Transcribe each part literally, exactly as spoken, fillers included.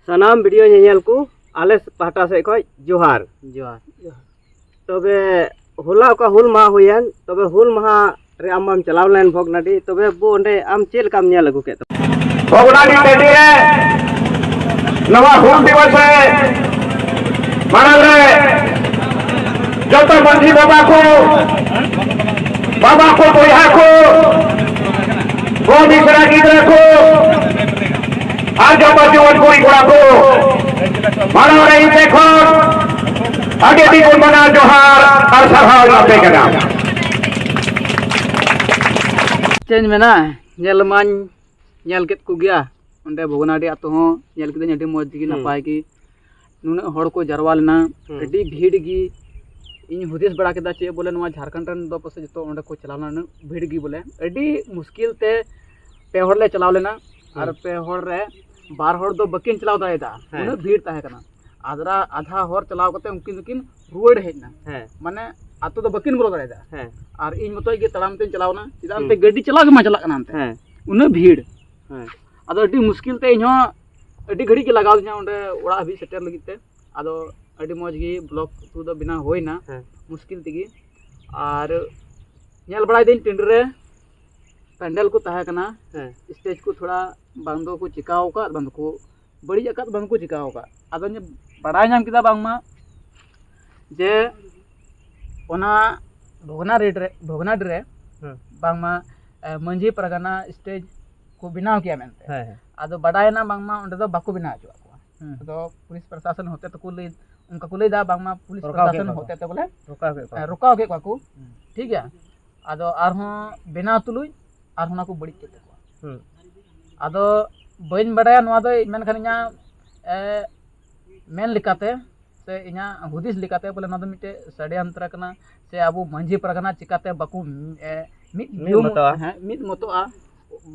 ᱥᱟᱱᱟᱢ ᱵᱷᱤᱰᱤᱭᱳ ᱧᱮᱧᱮᱞ ᱠᱚ ᱟᱞᱮ ᱯᱟᱦᱴᱟ ᱥᱮᱫ ᱠᱷᱚᱱ ᱡᱚᱦᱟᱨ᱾ ᱡᱚᱦᱟᱨ᱾ ᱛᱚᱵᱮ ᱦᱚᱞᱟ ᱚᱠᱟ ᱦᱩᱞ ᱢᱟᱦᱟ ᱦᱩᱭᱮᱱ, ᱛᱚᱵᱮ ᱦᱩᱞ ᱢᱟᱦᱟ ᱨᱮ ᱟᱢ ᱢᱟᱢ ᱪᱟᱞᱟᱣ ᱞᱮᱱ ᱵᱷᱚᱜᱽᱱᱟᱰᱤ, ᱛᱚᱵᱮ ᱵᱚ ᱚᱸᱰᱮ ᱟᱢ ᱪᱮᱫ ᱞᱮᱠᱟᱢ ᱧᱮᱞ ᱟᱹᱜᱩ ᱠᱮᱫ ᱛᱟᱵᱚᱱᱟ? ᱵᱷᱚᱜᱽᱱᱟᱰᱤ ᱴᱟᱺᱰᱤ ᱨᱮ ᱱᱚᱣᱟ ᱦᱩᱞ ᱫᱤᱵᱚᱥ ᱨᱮ ᱢᱟᱲᱟᱝ ᱨᱮ ᱡᱚᱛᱚ ᱢᱟᱹᱡᱷᱤ ᱵᱟᱵᱟ ᱠᱚ, ᱵᱟᱵᱟ ᱠᱚ, ᱵᱚᱭᱦᱟ ᱠᱚ, ᱠᱚ ᱢᱤᱥᱨᱟ ᱜᱤᱫᱽᱨᱟᱹ ᱠᱚ, ᱟᱨ ᱡᱚᱛᱚ ᱡᱩᱣᱟᱹᱱ ᱠᱩᱲᱤ ᱠᱚᱲᱟ ᱠᱚ, ᱢᱟᱲᱟᱝ ᱨᱮ ᱤᱧ ᱴᱷᱮᱱ ᱠᱷᱚᱱ ᱟᱹᱰᱤ ᱟᱹᱰᱤ ᱵᱚᱱ ᱢᱟᱱᱟᱣ ᱡᱚᱦᱟᱨ ᱟᱨ ᱥᱟᱨᱦᱟᱣ ᱤᱧ ᱟᱯᱮ ᱠᱟᱱᱟ᱾ ᱪᱮᱫ ᱤᱧ ᱢᱮᱱᱟ, ᱧᱮᱞ ᱢᱟᱧ ᱧᱮᱞ ᱠᱮᱫ ᱠᱚᱜᱮᱭᱟ᱾ ᱚᱸᱰᱮ ᱵᱷᱚᱜᱽᱱᱟᱰᱤ ᱟᱛᱳ ᱦᱚᱸ ᱧᱮᱞ ᱠᱤᱫᱟᱹᱧ, ᱟᱹᱰᱤ ᱢᱚᱡᱽ ᱜᱮ, ᱦᱩᱸ᱾ ᱱᱟᱯᱟᱭ ᱜᱮ᱾ ᱱᱩᱱᱟᱹᱜ ᱦᱚᱲ ᱠᱚ ᱡᱟᱨᱣᱟ ᱞᱮᱱᱟ, ᱦᱩᱸ᱾ ᱟᱹᱰᱤ ᱵᱷᱤᱲ ᱜᱮ᱾ ᱤᱧ ᱦᱩᱫᱤᱥ ᱵᱟᱲᱟ ᱠᱮᱫᱟ ᱪᱮᱫ ᱵᱚᱞᱮ ᱱᱚᱣᱟ ᱡᱷᱟᱲᱠᱷᱚᱸᱰ ᱨᱮᱱ ᱫᱚ ᱯᱟᱥᱮᱡ ᱡᱚᱛᱚ ᱚᱸᱰᱮ ᱠᱚ ᱪᱟᱞᱟᱣ ᱞᱮᱱᱟ, ᱩᱱᱟᱹᱜ ᱵᱷᱤᱲ ᱜᱮ ᱵᱚᱞᱮ᱾ ᱟᱹᱰᱤ ᱢᱩᱥᱠᱤᱞ ᱛᱮ ᱯᱮ ᱦᱚᱲ ᱞᱮ ᱪᱟᱞᱟᱣ ᱞᱮᱱᱟ, ᱟᱨ ᱦᱩᱸ᱾ ᱯᱮ ᱦᱚᱲ ᱨᱮ ᱵᱟᱨ ᱦᱚᱲ ᱫᱚ ᱵᱟᱹᱠᱤᱱ ᱪᱟᱞᱟᱣ ᱫᱟᱲᱮᱭᱟᱫᱟ, ᱦᱮᱸ᱾ ᱩᱱᱟᱹᱜ ᱵᱷᱤᱲ ᱛᱟᱦᱮᱸ ᱠᱟᱱᱟ᱾ ᱟᱫᱽᱨᱟ ᱟᱫᱷᱟ ᱦᱚᱨ ᱪᱟᱞᱟᱣ ᱠᱟᱛᱮ ᱩᱱᱠᱤᱱ ᱫᱚᱠᱤᱱ ᱨᱩᱣᱟᱹᱲ ᱦᱮᱡ ᱮᱱᱟ, ᱦᱮᱸ᱾ ᱢᱟᱱᱮ ᱟᱛᱳ ᱫᱚ ᱵᱟᱹᱠᱤᱱ ᱵᱚᱞᱚ ᱫᱟᱲᱮᱭᱟᱫᱟ᱾ ᱦᱮᱸ᱾ ᱟᱨ ᱤᱧ ᱢᱚᱛᱚᱡ ᱜᱮ ᱛᱟᱲᱟᱢ ᱛᱮᱧ ᱪᱟᱞᱟᱣ ᱮᱱᱟ, ᱪᱮᱫᱟᱜ ᱦᱩᱸ᱾ ᱮᱱᱛᱮ ᱜᱟᱹᱰᱤ ᱪᱟᱞᱟᱣ ᱜᱮ ᱵᱟᱝ ᱪᱟᱞᱟᱜ ᱠᱟᱱᱟ ᱮᱱᱛᱮ᱾ ᱦᱮᱸ᱾ ᱩᱱᱟᱹᱜ ᱵᱷᱤᱲ᱾ ᱦᱮᱸ᱾ ᱟᱫᱚ ᱟᱹᱰᱤ ᱢᱩᱥᱠᱤᱞ ᱛᱮ ᱤᱧᱦᱚᱸ ᱟᱹᱰᱤ ᱜᱷᱟᱹᱲᱤᱡ ᱜᱮ ᱞᱟᱜᱟᱣ ᱫᱤᱧᱟ ᱚᱸᱰᱮ ᱚᱲᱟᱜ ᱦᱟᱹᱵᱤᱡ ᱥᱮᱴᱮᱨ ᱞᱟᱹᱜᱤᱫ ᱛᱮ᱾ ᱟᱫᱚ ᱟᱹᱰᱤ ᱢᱚᱡᱽ ᱜᱮ ᱵᱞᱚᱜ ᱠᱚᱫᱚ ᱵᱮᱱᱟᱣ ᱦᱩᱭᱱᱟ, ᱦᱮᱸ᱾ ᱢᱩᱥᱠᱤᱞ ᱛᱮᱜᱮ᱾ ᱟᱨ ᱧᱮᱞ ᱵᱟᱲᱟᱭ ᱫᱟᱹᱧ ᱴᱟᱺᱰᱤ ᱨᱮ ᱯᱮᱱᱰᱮᱞ ᱠᱚ ᱛᱟᱦᱮᱸ ᱠᱟᱱᱟ, ᱦᱮᱸ᱾ ᱥᱴᱮᱡᱽ ᱠᱚ ᱛᱷᱚᱲᱟ ᱵᱟᱝ ᱫᱚᱠᱚ ᱪᱤᱠᱟᱣ ᱟᱠᱟᱫ, ᱵᱟᱝ ᱫᱚᱠᱚ ᱵᱟᱹᱲᱤᱡ ᱟᱠᱟᱫ, ᱵᱟᱝ ᱠᱚ ᱪᱤᱠᱟᱣ ᱟᱠᱟᱫ᱾ ᱟᱫᱚᱧ ᱵᱟᱲᱟᱭ ᱧᱟᱢ ᱠᱮᱫᱟ ᱵᱟᱝᱢᱟ ᱡᱮ ᱚᱱᱟ ᱵᱷᱚᱜᱽᱱᱟᱰᱤ ᱨᱮ, ᱵᱷᱚᱜᱽᱱᱟᱰᱤ ᱨᱮ ᱦᱮᱸ᱾ ᱵᱟᱝᱢᱟ, ᱮ, ᱢᱟᱹᱡᱷᱤ ᱯᱟᱨᱜᱟᱱᱟ ᱥᱴᱮᱡᱽ ᱠᱚ ᱵᱮᱱᱟᱣ ᱠᱮᱭᱟ ᱢᱮᱱᱛᱮ᱾ ᱦᱮᱸ, ᱦᱮᱸ᱾ ᱟᱫᱚ ᱵᱟᱰᱟᱭᱮᱱᱟ ᱵᱟᱝᱢᱟ ᱚᱸᱰᱮ ᱫᱚ ᱵᱟᱠᱚ ᱵᱮᱱᱟᱣ ᱦᱚᱪᱚᱣᱟᱜ ᱠᱚᱣᱟ᱾ ᱦᱮᱸ᱾ ᱟᱫᱚ ᱯᱩᱞᱤᱥ ᱯᱨᱚᱥᱟᱥᱚᱱ ᱦᱚᱛᱮ ᱛᱮᱠᱚ ᱞᱟᱹᱭ, ᱚᱱᱠᱟ ᱠᱚ ᱞᱟᱹᱭᱫᱟ ᱵᱟᱝᱢᱟ ᱯᱩᱞᱤᱥ ᱨᱚᱠᱟᱣ ᱠᱮᱫ ᱯᱨᱚᱥᱟᱥᱚᱱ ᱠᱚᱣᱟ ᱠᱚ᱾ ᱦᱚᱛᱮ ᱛᱮ ᱵᱚᱞᱮ, ᱨᱚᱠᱟᱣ ᱠᱮᱫ ᱠᱚᱣᱟ ᱮ, ᱠᱚ᱾ ᱨᱚᱠᱟᱣ ᱠᱮᱫ ᱠᱚᱣᱟ ᱠᱚ᱾ ᱦᱮᱸ᱾ ᱴᱷᱤᱠ ᱜᱮᱭᱟ᱾ ᱟᱫᱚ ᱟᱨᱦᱚᱸ ᱵᱮᱱᱟᱣ ᱛᱩᱞᱩᱡ ᱟᱨᱦᱚᱸ ᱚᱱᱟ ᱠᱚ ᱵᱟᱹᱲᱤᱡ ᱠᱮᱫ ᱛᱟᱠᱚᱣᱟ᱾ ᱦᱩᱸ᱾ ᱟᱫᱚ ᱵᱟᱹᱧ ᱵᱟᱰᱟᱭᱟ ᱱᱚᱣᱟ ᱫᱚ, ᱢᱮᱱᱠᱷᱟᱱ ᱤᱧᱟᱹᱜ, ᱮ, ᱢᱮᱱ ᱞᱮᱠᱟᱛᱮ ᱥᱮ ᱤᱧᱟᱹᱜ ᱦᱩᱫᱤᱥ ᱞᱮᱠᱟᱛᱮ ᱵᱚᱞᱮ ᱱᱚᱣᱟ ᱫᱚ ᱢᱤᱫᱴᱮᱡ ᱥᱟᱰᱮᱭᱟᱱᱛᱨᱟ ᱠᱟᱱᱟ᱾ ᱥᱮ ᱟᱵᱚ ᱢᱟᱹᱡᱷᱤ ᱯᱟᱨᱜᱟᱱᱟ ᱪᱤᱠᱟᱛᱮ ᱵᱟᱠᱚ, ᱮ, ᱢᱤᱫ ᱢᱤᱫ ᱡᱩᱢ-, ᱢᱚᱛᱚᱜᱼᱟ᱾ ᱦᱮᱸ, ᱢᱤᱫ ᱢᱚᱛᱚᱜᱼᱟ,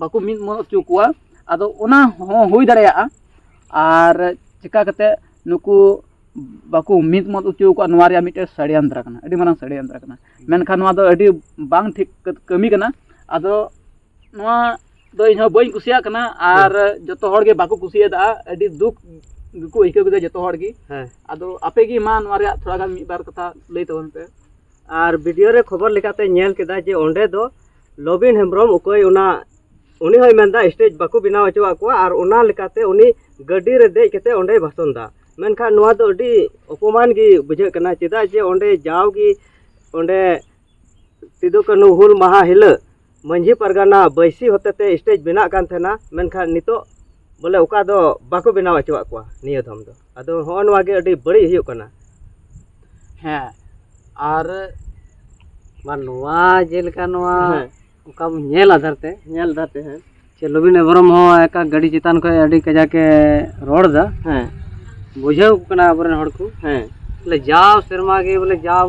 ᱵᱟᱠᱚ ᱢᱤᱫ ᱢᱚᱛ ᱦᱚᱪᱚ ᱠᱚᱣᱟ᱾ ᱟᱫᱚ ᱚᱱᱟ ᱦᱚᱸ ᱦᱩᱭ ᱫᱟᱲᱮᱭᱟᱜᱼᱟ᱾ ᱟᱨ ᱪᱤᱠᱟ ᱠᱟᱛᱮ ᱱᱩᱠᱩ ᱵᱟᱠᱚ ᱢᱤᱫ ᱢᱚᱛ ᱦᱚᱪᱚ ᱠᱚᱣᱟ, ᱱᱚᱣᱟ ᱨᱮᱭᱟᱜ ᱢᱤᱫᱴᱮᱡ ᱥᱟᱰᱮᱭᱟᱱᱛᱨᱟ ᱠᱟᱱᱟ, ᱟᱹᱰᱤ ᱢᱟᱨᱟᱝ ᱥᱟᱰᱮᱭᱟᱱᱛᱨᱟ ᱠᱟᱱᱟ᱾ ᱢᱮᱱᱠᱷᱟᱱ ᱱᱚᱣᱟ ᱫᱚ ᱟᱹᱰᱤ ᱵᱟᱝ ᱴᱷᱤᱠ ᱠᱟᱹᱢᱤ ᱠᱟᱱᱟ᱾ ᱟᱫᱚ ᱱᱚᱣᱟ ᱫᱚ ᱤᱧ ᱦᱚᱸ ᱵᱟᱹᱧ ᱠᱩᱥᱤᱭᱟᱜ ᱠᱟᱱᱟ, ᱟᱨ ᱡᱚᱛᱚ ᱦᱚᱲ ᱜᱮ ᱵᱟᱠᱚ ᱠᱩᱥᱤᱭᱟᱫᱟ, ᱟᱹᱰᱤ ᱫᱩᱠ ᱜᱮᱠᱚ ᱟᱹᱭᱠᱟᱹᱣ ᱠᱮᱫᱟ ᱡᱚᱛᱚ ᱦᱚᱲ ᱜᱮ᱾ ᱦᱮᱸ᱾ ᱟᱫᱚ ᱟᱯᱮ ᱜᱮ ᱢᱟ ᱱᱚᱣᱟ ᱨᱮᱭᱟᱜ ᱛᱷᱚᱲᱟ ᱜᱟᱱ ᱢᱤᱫ ᱵᱟᱨ ᱠᱟᱛᱷᱟ ᱞᱟᱹᱭ ᱛᱟᱵᱚᱱ ᱯᱮ᱾ ᱟᱨ ᱵᱷᱤᱰᱤᱭᱳ ᱨᱮ ᱠᱷᱚᱵᱚᱨ ᱞᱮᱠᱟᱛᱮ ᱧᱮᱞ ᱠᱮᱫᱟ ᱡᱮ ᱚᱸᱰᱮ ᱫᱚ ᱞᱚᱵᱤᱱ ᱦᱮᱢᱵᱨᱚᱢ ᱚᱠᱚᱭ ᱚᱱᱟ, ᱩᱱᱤ ᱦᱚᱸᱭ ᱢᱮᱱᱫᱟ ᱥᱴᱮᱡᱽ ᱵᱟᱠᱚ ᱵᱮᱱᱟᱣ ᱦᱚᱪᱚᱣᱟᱜ ᱠᱚᱣᱟ, ᱟᱨ ᱚᱱᱟ ᱞᱮᱠᱟᱛᱮ ᱩᱱᱤ ᱜᱟᱹᱰᱤ ᱨᱮ ᱫᱮᱡ ᱠᱟᱛᱮ ᱚᱸᱰᱮᱭ ᱵᱷᱟᱥᱚᱱ ᱫᱟ᱾ ᱢᱮᱱᱠᱷᱟᱱ ᱱᱚᱣᱟ ᱫᱚ ᱟᱹᱰᱤ ᱚᱯᱚᱢᱟᱱ ᱜᱮ ᱵᱩᱡᱷᱟᱹᱜ ᱠᱟᱱᱟ, ᱪᱮᱫᱟᱜ ᱡᱮ ᱚᱸᱰᱮ ᱡᱟᱣᱜᱮ ᱚᱸᱰᱮ ᱥᱤᱫᱩ ᱠᱟᱹᱱᱦᱩ ᱦᱩᱞ ᱢᱟᱦᱟ ᱦᱤᱞᱳᱜ ᱢᱟᱹᱡᱷᱤ ᱯᱟᱨᱜᱟᱱᱟ ᱵᱟᱹᱭᱥᱤ ᱦᱚᱛᱮᱛᱮ ᱥᱴᱮᱡᱽ ᱵᱮᱱᱟᱜ ᱠᱟᱱ ᱛᱟᱦᱮᱱᱟ, ᱢᱮᱱᱠᱷᱟᱱ ᱱᱤᱛᱚᱜ ᱵᱚᱞᱮ ᱚᱠᱟ ᱫᱚ ᱵᱟᱠᱚ ᱵᱮᱱᱟᱣ ᱦᱚᱪᱚᱣᱟᱜ ᱠᱚᱣᱟ ᱱᱤᱭᱟᱹ ᱫᱷᱚᱢ ᱫᱚ᱾ ᱟᱫᱚ ᱦᱚᱸᱜᱼᱚ ᱱᱚᱣᱟ ᱜᱮ ᱟᱹᱰᱤ ᱵᱟᱹᱲᱤᱡ ᱦᱩᱭᱩᱜ ᱠᱟᱱᱟ᱾ ᱦᱮᱸ, ᱟᱨ ᱵᱟ ᱱᱚᱣᱟ ᱡᱮᱞᱮᱠᱟ ᱱᱚᱣᱟ ᱦᱮᱸ᱾ ᱚᱠᱟ ᱵᱚᱱ ᱧᱮᱞ ᱟᱫᱷᱟᱨ ᱛᱮ, ᱧᱮᱞ ᱫᱷᱟᱨ ᱛᱮ, ᱦᱮᱸ᱾ ᱪᱮ ᱞᱚᱵᱤᱱ ᱦᱮᱢᱵᱨᱚᱢ ᱦᱚᱸ ᱮᱠᱟ ᱜᱟᱹᱰᱤ ᱪᱮᱛᱟᱱ ᱠᱷᱚᱱ ᱟᱹᱰᱤ ᱠᱟᱡᱟᱠ ᱮ ᱨᱚᱲ ᱮᱫᱟ᱾ ᱦᱮᱸ᱾ ᱵᱩᱡᱷᱟᱹᱣ ᱠᱚ ᱠᱟᱱᱟ ᱟᱵᱚᱨᱮᱱ ᱦᱚᱲ ᱠᱚ᱾ ᱦᱮᱸ᱾ ᱵᱚᱞᱮ ᱡᱟᱣ ᱥᱮᱨᱢᱟ ᱜᱮ, ᱵᱚᱞᱮ ᱡᱟᱣ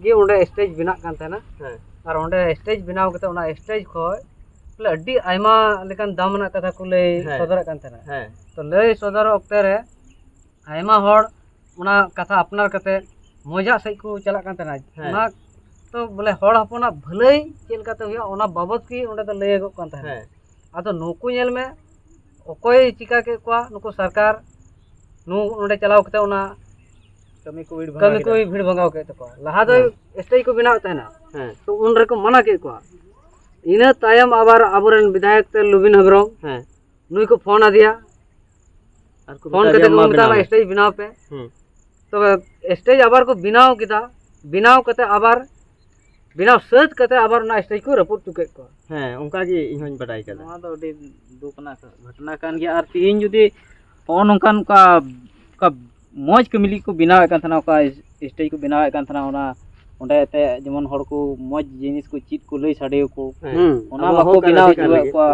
ᱜᱮ ᱚᱸᱰᱮ ᱥᱴᱮᱡᱽ ᱵᱮᱱᱟᱜ ᱠᱟᱱ ᱛᱟᱦᱮᱱᱟ᱾ ᱦᱮᱸ᱾ ᱟᱨ ᱚᱸᱰᱮ ᱥᱴᱮᱡᱽ ᱵᱮᱱᱟᱣ ᱠᱟᱛᱮ ᱚᱱᱟ ᱥᱴᱮᱡᱽ ᱠᱷᱚᱡ ᱵᱚᱞᱮ ᱟᱹᱰᱤ ᱟᱭᱢᱟ ᱞᱮᱠᱟᱱ ᱫᱟᱢ ᱨᱮᱱᱟᱜ ᱠᱟᱛᱷᱟ ᱠᱚ ᱞᱟᱹᱭ ᱦᱮᱸ᱾ ᱥᱚᱫᱚᱨᱮᱫ ᱠᱟᱱ ᱛᱟᱦᱮᱱᱟ᱾ ᱦᱮᱸ᱾ ᱛᱚ ᱞᱟᱹᱭ ᱥᱚᱫᱚᱨ ᱚᱠᱛᱮ ᱨᱮ ᱟᱭᱢᱟ ᱦᱚᱲ ᱚᱱᱟ ᱠᱟᱛᱷᱟ ᱟᱯᱱᱟᱨ ᱠᱟᱛᱮ ᱢᱚᱡᱟᱜ ᱥᱮᱫ ᱠᱚ ᱪᱟᱞᱟᱜ ᱠᱟᱱ ᱛᱟᱦᱮᱱᱟ᱾ ᱦᱮᱸ᱾ ᱚᱱᱟ ᱛᱚ ᱵᱚᱞᱮ ᱦᱚᱲ ᱦᱚᱯᱚᱱᱟᱜ ᱵᱷᱟᱹᱞᱟᱹᱭ ᱪᱮᱫ ᱞᱮᱠᱟᱛᱮ ᱦᱩᱭᱩᱜᱼᱟ, ᱚᱱᱟ ᱵᱟᱵᱚᱛ ᱜᱮ ᱚᱸᱰᱮ ᱫᱚ ᱞᱟᱹᱭᱟᱹᱜᱚᱜ ᱠᱟᱱ ᱛᱟᱦᱮᱱᱟ᱾ ᱦᱮᱸ᱾ ᱟᱫᱚ ᱱᱩᱠᱩ ᱧᱮᱞ ᱢᱮ, ᱚᱠᱚᱭ ᱪᱤᱠᱟ ᱠᱮᱫ ᱠᱚᱣᱟ? ᱱᱩᱠᱩ ᱥᱚᱨᱠᱟᱨ ᱱᱩ-, ᱱᱚᱸᱰᱮ ᱪᱟᱞᱟᱣ ᱠᱟᱛᱮ ᱚᱱᱟ ᱠᱟᱹᱢᱤ ᱠᱚ ᱵᱷᱤᱲ ᱵᱷᱟᱜᱟᱣ ᱠᱟᱹᱢᱤ ᱠᱚ ᱠᱮᱫᱟ᱾ ᱵᱷᱤᱲ ᱵᱷᱟᱜᱟᱣ ᱠᱮᱫ ᱛᱟᱠᱚᱣᱟ᱾ ᱞᱟᱦᱟ ᱫᱚ ᱦᱮᱸ᱾ ᱥᱴᱮᱡᱽ ᱠᱚ ᱵᱮᱱᱟᱣᱮᱫ ᱛᱟᱦᱮᱱᱟ᱾ ᱦᱮᱸ᱾ ᱛᱚ ᱩᱱ ᱨᱮᱠᱚ ᱢᱟᱱᱟ ᱠᱮᱫ ᱠᱚᱣᱟ᱾ ᱤᱱᱟᱹ ᱛᱟᱭᱚᱢ ᱟᱵᱟᱨ ᱟᱵᱚᱨᱮᱱ ᱵᱤᱫᱷᱟᱭᱚᱠ ᱛᱮ ᱞᱩᱵᱤᱱ ᱦᱮᱢᱵᱨᱚᱢ, ᱦᱮᱸ᱾ ᱱᱩᱭ ᱠᱚ ᱯᱷᱳᱱ ᱟᱫᱮᱭᱟ᱾ ᱟᱨ ᱠᱚ ᱯᱷᱳᱱ ᱢᱮᱛᱟ ᱠᱟᱛᱮ ᱫᱮᱭᱟ, ᱠᱚ "ᱢᱟ ᱢᱮᱛᱟ ᱵᱮᱱᱟᱣ ᱠᱚᱣᱟ ᱢᱮ᱾ ᱥᱴᱮᱡᱽ ᱵᱮᱱᱟᱣ ᱯᱮ᱾" ᱦᱩᱸ᱾ ᱛᱚᱵᱮ ᱥᱴᱮᱡᱽ ᱟᱵᱟᱨ ᱠᱚ ᱵᱮᱱᱟᱣ ᱠᱮᱫᱟ, ᱵᱮᱱᱟᱣ ᱠᱟᱛᱮ ᱟᱵᱟᱨ ᱵᱮᱱᱟᱣ ᱥᱟᱹᱛ ᱠᱟᱛᱮ ᱟᱵᱟᱨ ᱚᱱᱟ ᱥᱴᱮᱡᱽ ᱠᱚ ᱨᱟᱹᱯᱩᱫ ᱦᱚᱪᱚ ᱠᱮᱫ ᱠᱚᱣᱟ᱾ ᱦᱮᱸ, ᱚᱱᱠᱟ ᱜᱮ ᱤᱧ ᱦᱚᱸᱧ ᱵᱟᱰᱟᱭ ᱠᱟᱫᱟ᱾ ᱱᱚᱣᱟ ᱫᱚ ᱟᱹᱰᱤ ᱫᱩᱠ ᱟᱱᱟᱜ ᱜᱷᱚᱴᱚᱱᱟ ᱠᱟᱱ ᱜᱮᱭᱟ᱾ ᱟᱨ ᱛᱮᱦᱮᱧ ᱡᱩᱫᱤ ᱦᱚᱸᱜᱼᱚ ᱱᱚᱝᱠᱟᱱ ᱚᱱᱠᱟ, ᱚᱱᱠᱟ ᱢᱚᱡᱽ ᱠᱟᱹᱢᱤ ᱞᱟᱹᱜᱤᱫ ᱠᱚ ᱵᱮᱱᱟᱣᱮᱫ ᱠᱟᱱ ᱛᱟᱦᱮᱱᱟ, ᱚᱠᱟ ᱥᱴᱮᱡᱽ ᱠᱚ ᱵᱮᱱᱟᱣᱮᱫ ᱠᱟᱱ ᱛᱟᱦᱮᱱᱟ, ᱚᱱᱟ ᱚᱸᱰᱮ ᱮᱱᱛᱮᱫ ᱡᱮᱢᱚᱱ ᱦᱚᱲ ᱠᱚ ᱢᱚᱡᱽ ᱡᱤᱱᱤᱥ ᱠᱚ ᱪᱮᱫ ᱠᱚ ᱞᱟᱹᱭ ᱥᱟᱰᱮ ᱟᱠᱚ, ᱦᱮᱸ᱾ ᱦᱩᱸ᱾ ᱚᱱᱟ ᱟᱵᱚ ᱵᱟᱠᱚ ᱦᱚᱸ ᱵᱮᱱᱟᱣ ᱠᱟᱱᱟ ᱦᱚᱪᱚᱣᱟᱜ ᱠᱟᱱᱟ᱾ ᱠᱚᱣᱟ᱾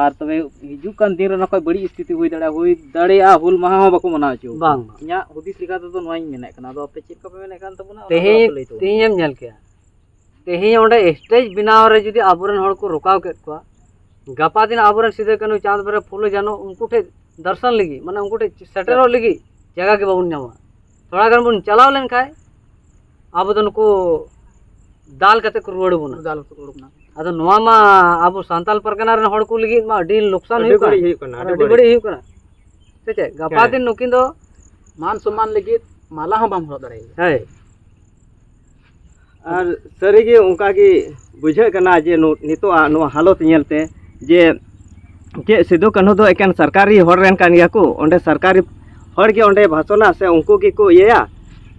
ᱟᱨ ᱛᱚᱵᱮ ᱦᱤᱡᱩᱜ ᱠᱟᱱ ᱫᱤᱱ ᱨᱮ ᱚᱱᱟ ᱠᱷᱚᱡ ᱵᱟᱹᱲᱤᱡ ᱥᱛᱷᱤᱛᱤ ᱦᱩᱭ ᱫᱟᱲᱮᱭᱟᱜᱼᱟ, ᱦᱩᱭ ᱫᱟᱲᱮᱭᱟᱜᱼᱟ, ᱦᱩᱞ ᱢᱟᱦᱟ ᱦᱚᱸ ᱵᱟᱠᱚ ᱢᱟᱱᱟᱣ ᱦᱚᱪᱚ᱾ ᱵᱟᱝ, ᱵᱟᱝ᱾ ᱤᱧᱟᱹᱜ ᱦᱩᱫᱤᱥ ᱞᱮᱠᱟ ᱛᱮᱫᱚ ᱱᱚᱣᱟᱧ ᱢᱮᱱᱮᱫ ᱠᱟᱱᱟ, ᱟᱫᱚ ᱟᱯᱮ ᱪᱮᱫ ᱞᱮᱠᱟ ᱯᱮ ᱢᱮᱱᱮᱫ ᱠᱟᱱ ᱛᱟᱵᱚᱱᱟ, ᱚᱱᱟ ᱫᱚ ᱛᱮᱦᱮᱧ, ᱟᱯᱮ ᱞᱟᱹᱭ ᱛᱟᱵᱚᱱ ᱯᱮ᱾ ᱛᱮᱦᱮᱧᱮᱢ ᱧᱮᱞ ᱠᱮᱭᱟ, ᱛᱮᱦᱮᱧ ᱚᱸᱰᱮ ᱥᱴᱮᱡᱽ ᱵᱮᱱᱟᱣ ᱨᱮ ᱡᱩᱫᱤ ᱟᱵᱚᱨᱮᱱ ᱦᱚᱲ ᱠᱚ ᱨᱚᱠᱟᱣ ᱠᱮᱫ ᱠᱚᱣᱟ, ᱜᱟᱯᱟ ᱫᱤᱱ ᱟᱵᱚᱨᱮᱱ ᱥᱤᱫᱩ ᱠᱟᱹᱱᱦᱩ ᱪᱟᱸᱫᱽ ᱵᱷᱟᱭᱨᱚ ᱯᱷᱩᱞᱳ ᱡᱷᱟᱱᱳ ᱩᱱᱠᱩ ᱴᱷᱮᱡ ᱫᱚᱨᱥᱚᱱ ᱞᱟᱹᱜᱤᱫ, ᱢᱟᱱᱮ ᱩᱱᱠᱩ ᱴᱷᱮᱡ ᱥᱮᱴᱮᱨᱚᱜ ᱞᱟᱹᱜᱤᱫ ᱡᱟᱭᱜᱟ ᱜᱮ ᱵᱟᱵᱚᱱ ᱧᱟᱢᱟ᱾ ᱛᱷᱚᱲᱟ ᱜᱟᱱ ᱵᱚᱱ ᱪᱟᱞᱟᱣ ᱞᱮᱱᱠᱷᱟᱡ ᱟᱵᱚ ᱫᱚ ᱱᱩᱠᱩ ᱫᱟᱞ ᱠᱟᱛᱮ ᱠᱚ ᱨᱩᱣᱟᱹᱲ ᱵᱚᱱᱟ᱾ ᱫᱟᱞ ᱠᱟᱛᱮ ᱠᱚ ᱨᱩᱣᱟᱹᱲ ᱵᱚᱱᱟ᱾ ᱟᱫᱚ ᱱᱚᱣᱟ ᱢᱟ ᱟᱵᱚ ᱥᱟᱱᱛᱟᱞ ᱯᱟᱨᱜᱟᱱᱟ ᱨᱮᱱ ᱦᱚᱲ ᱠᱚ ᱞᱟᱹᱜᱤᱫ ᱢᱟ ᱟᱹᱰᱤ ᱞᱚᱠᱥᱟᱱ ᱟᱹᱰᱤ ᱦᱩᱭᱩᱜ ᱠᱟᱱᱟ᱾ ᱵᱟᱹᱲᱤᱡ ᱦᱩᱭᱩᱜ ᱠᱟᱱᱟ, ᱟᱨ ᱟᱹᱰᱤ ᱟᱹᱰᱤ ᱵᱟᱹᱲᱤᱡ᱾ ᱵᱟᱹᱲᱤᱡ ᱦᱩᱭᱩᱜ ᱠᱟᱱᱟ᱾ ᱥᱮ ᱪᱮᱫ? ᱜᱟᱯᱟ ᱦᱮᱸ᱾ ᱫᱤᱱ ᱱᱩᱠᱤᱱ ᱫᱚ ᱢᱟᱱ ᱥᱚᱢᱢᱟᱱ ᱞᱟᱹᱜᱤᱫ ᱢᱟᱞᱟ ᱦᱚᱸ ᱵᱟᱢ ᱦᱚᱨᱚᱜ ᱫᱟᱲᱮᱭᱟᱭᱟ᱾ ᱦᱮᱸ᱾ ᱟᱨ ᱥᱟᱹᱨᱤᱜᱮ ᱚᱱᱠᱟᱜᱮ ᱵᱩᱡᱷᱟᱹᱜ ᱠᱟᱱᱟ ᱡᱮ ᱱᱩ-, ᱱᱤᱛᱚᱜ ᱟᱜ ᱱᱚᱣᱟ ᱦᱟᱞᱚᱛ ᱧᱮᱞᱛᱮ ᱡᱮ ᱪᱮᱫ ᱥᱤᱫᱩ ᱠᱟᱹᱱᱦᱩ ᱫᱚ ᱮᱠᱮᱱ ᱥᱚᱨᱠᱟᱨᱤ ᱦᱚᱲ ᱨᱮᱱ ᱠᱟᱱ ᱜᱮᱭᱟ ᱠᱚ, ᱚᱸᱰᱮ ᱥᱚᱨᱠᱟᱨᱤ ᱦᱚᱲ ᱜᱮ ᱚᱸᱰᱮ ᱵᱷᱟᱥᱚᱱᱟ ᱥᱮ ᱩᱱᱠᱩ ᱜᱮᱠᱚ ᱤᱭᱟᱹᱭᱟ?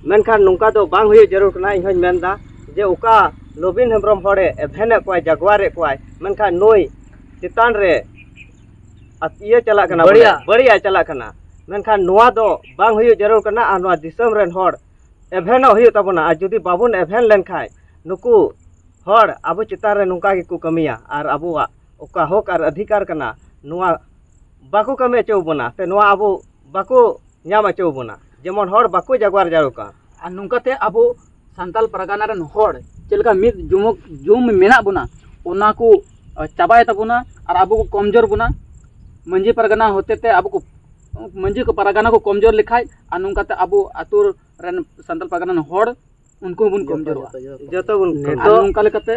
ᱢᱮᱱᱠᱷᱟᱱ ᱱᱚᱝᱠᱟ ᱫᱚ ᱵᱟᱝ ᱦᱩᱭᱩᱜ ᱡᱟᱹᱨᱩᱲ ᱠᱟᱱᱟ᱾ ᱤᱧ ᱦᱚᱧ ᱢᱮᱱᱫᱟ ᱡᱮ ᱚᱠᱟ ᱞᱚᱵᱤᱱ ᱦᱮᱢᱵᱨᱚᱢ ᱦᱚᱲᱮ ᱮᱵᱷᱮᱱᱮᱫ ᱠᱚᱣᱟᱭ, ᱡᱟᱜᱣᱟᱨᱮᱫ ᱠᱚᱣᱟᱭ, ᱢᱮᱱᱠᱷᱟᱱ ᱱᱩᱭ ᱪᱮᱛᱟᱱ ᱨᱮ ᱟᱛ-, ᱤᱭᱟᱹ ᱪᱟᱞᱟᱜ ᱠᱟᱱᱟ, ᱵᱟᱹᱲᱤᱡᱟᱜ᱾ ᱵᱚᱞᱮ, ᱵᱟᱹᱲᱤᱡᱟᱜ ᱪᱟᱞᱟᱜ ᱠᱟᱱᱟ᱾ ᱢᱮᱱᱠᱷᱟᱱ ᱱᱚᱣᱟ ᱫᱚ ᱵᱟᱝ ᱦᱩᱭᱩᱜ ᱡᱟᱹᱨᱩᱲ ᱠᱟᱱᱟ᱾ ᱟᱨ ᱱᱚᱣᱟ ᱫᱤᱥᱚᱢ ᱨᱮᱱ ᱦᱚᱲ ᱮᱵᱷᱮᱱᱚᱜ ᱦᱩᱭᱩᱜ ᱛᱟᱵᱚᱱᱟ᱾ ᱟᱨ ᱡᱩᱫᱤ ᱵᱟᱵᱚᱱ ᱮᱵᱷᱮᱱ ᱞᱮᱱᱠᱷᱟᱱ ᱱᱩᱠᱩ ᱦᱚᱲ ᱟᱵᱚ ᱪᱮᱛᱟᱱ ᱨᱮ ᱱᱚᱝᱠᱟ ᱜᱮᱠᱚ ᱠᱟᱹᱢᱤᱭᱟ ᱟᱨ ᱟᱵᱚᱣᱟᱜ ᱚᱠᱟ ᱦᱚᱠ ᱟᱨ ᱚᱫᱷᱤᱠᱟᱨ ᱠᱟᱱᱟ, ᱱᱚᱣᱟ ᱵᱟᱠᱚ ᱠᱟᱹᱢᱤ ᱦᱚᱪᱚ ᱵᱚᱱᱟ ᱥᱮ ᱱᱚᱣᱟ ᱟᱵᱚ ᱵᱟᱠᱚ ᱧᱟᱢ ᱦᱚᱪᱚ ᱵᱚᱱᱟ, ᱡᱮᱢᱚᱱ ᱦᱚᱲ ᱵᱟᱠᱚ ᱡᱟᱜᱣᱟᱨ ᱡᱟᱲᱚ ᱠᱟᱱ᱾ ᱟᱨ ᱱᱚᱝᱠᱟᱛᱮ ᱟᱵᱚ ᱥᱟᱱᱛᱟᱞ ᱯᱟᱨᱜᱟᱱᱟ ᱨᱮᱱ ᱦᱚᱲ ᱪᱮᱫ ᱞᱮᱠᱟ ᱢᱤᱫ ᱡᱩᱢᱩᱜ ᱡᱩᱢ ᱢᱮᱱᱟᱜ ᱵᱚᱱᱟ, ᱚᱱᱟ ᱠᱚ, ᱟ, ᱪᱟᱵᱟᱭ ᱛᱟᱵᱚᱱᱟ ᱟᱨ ᱟᱵᱚ ᱠᱚ ᱠᱚᱢᱡᱳᱨ ᱵᱚᱱᱟ᱾ ᱢᱟᱹᱡᱷᱤ ᱯᱟᱨᱜᱟᱱᱟ ᱦᱚᱛᱮ ᱛᱮ ᱟᱵᱚ ᱠᱚ, ᱢᱟᱹᱡᱷᱤ ᱠᱚ ᱯᱟᱨᱜᱟᱱᱟ ᱠᱚ ᱠᱚᱢᱡᱳᱨ ᱞᱮᱠᱷᱟᱡ, ᱟᱨ ᱱᱚᱝᱠᱟᱛᱮ ᱟᱵᱚ ᱟᱹᱛᱩ ᱨᱮᱱ ᱥᱟᱱᱛᱟᱞ ᱯᱟᱨᱜᱟᱱᱟ ᱨᱮᱱ ᱦᱚᱲ ᱩᱱᱠᱩ ᱦᱚᱸᱵᱚᱱ ᱠᱚᱢᱡᱳᱨᱚᱜᱼᱟ᱾ ᱡᱚᱛᱚ ᱵᱚᱱ ᱟᱨ ᱱᱤᱛᱚᱜ ᱱᱚᱝᱠᱟ ᱞᱮᱠᱟᱛᱮ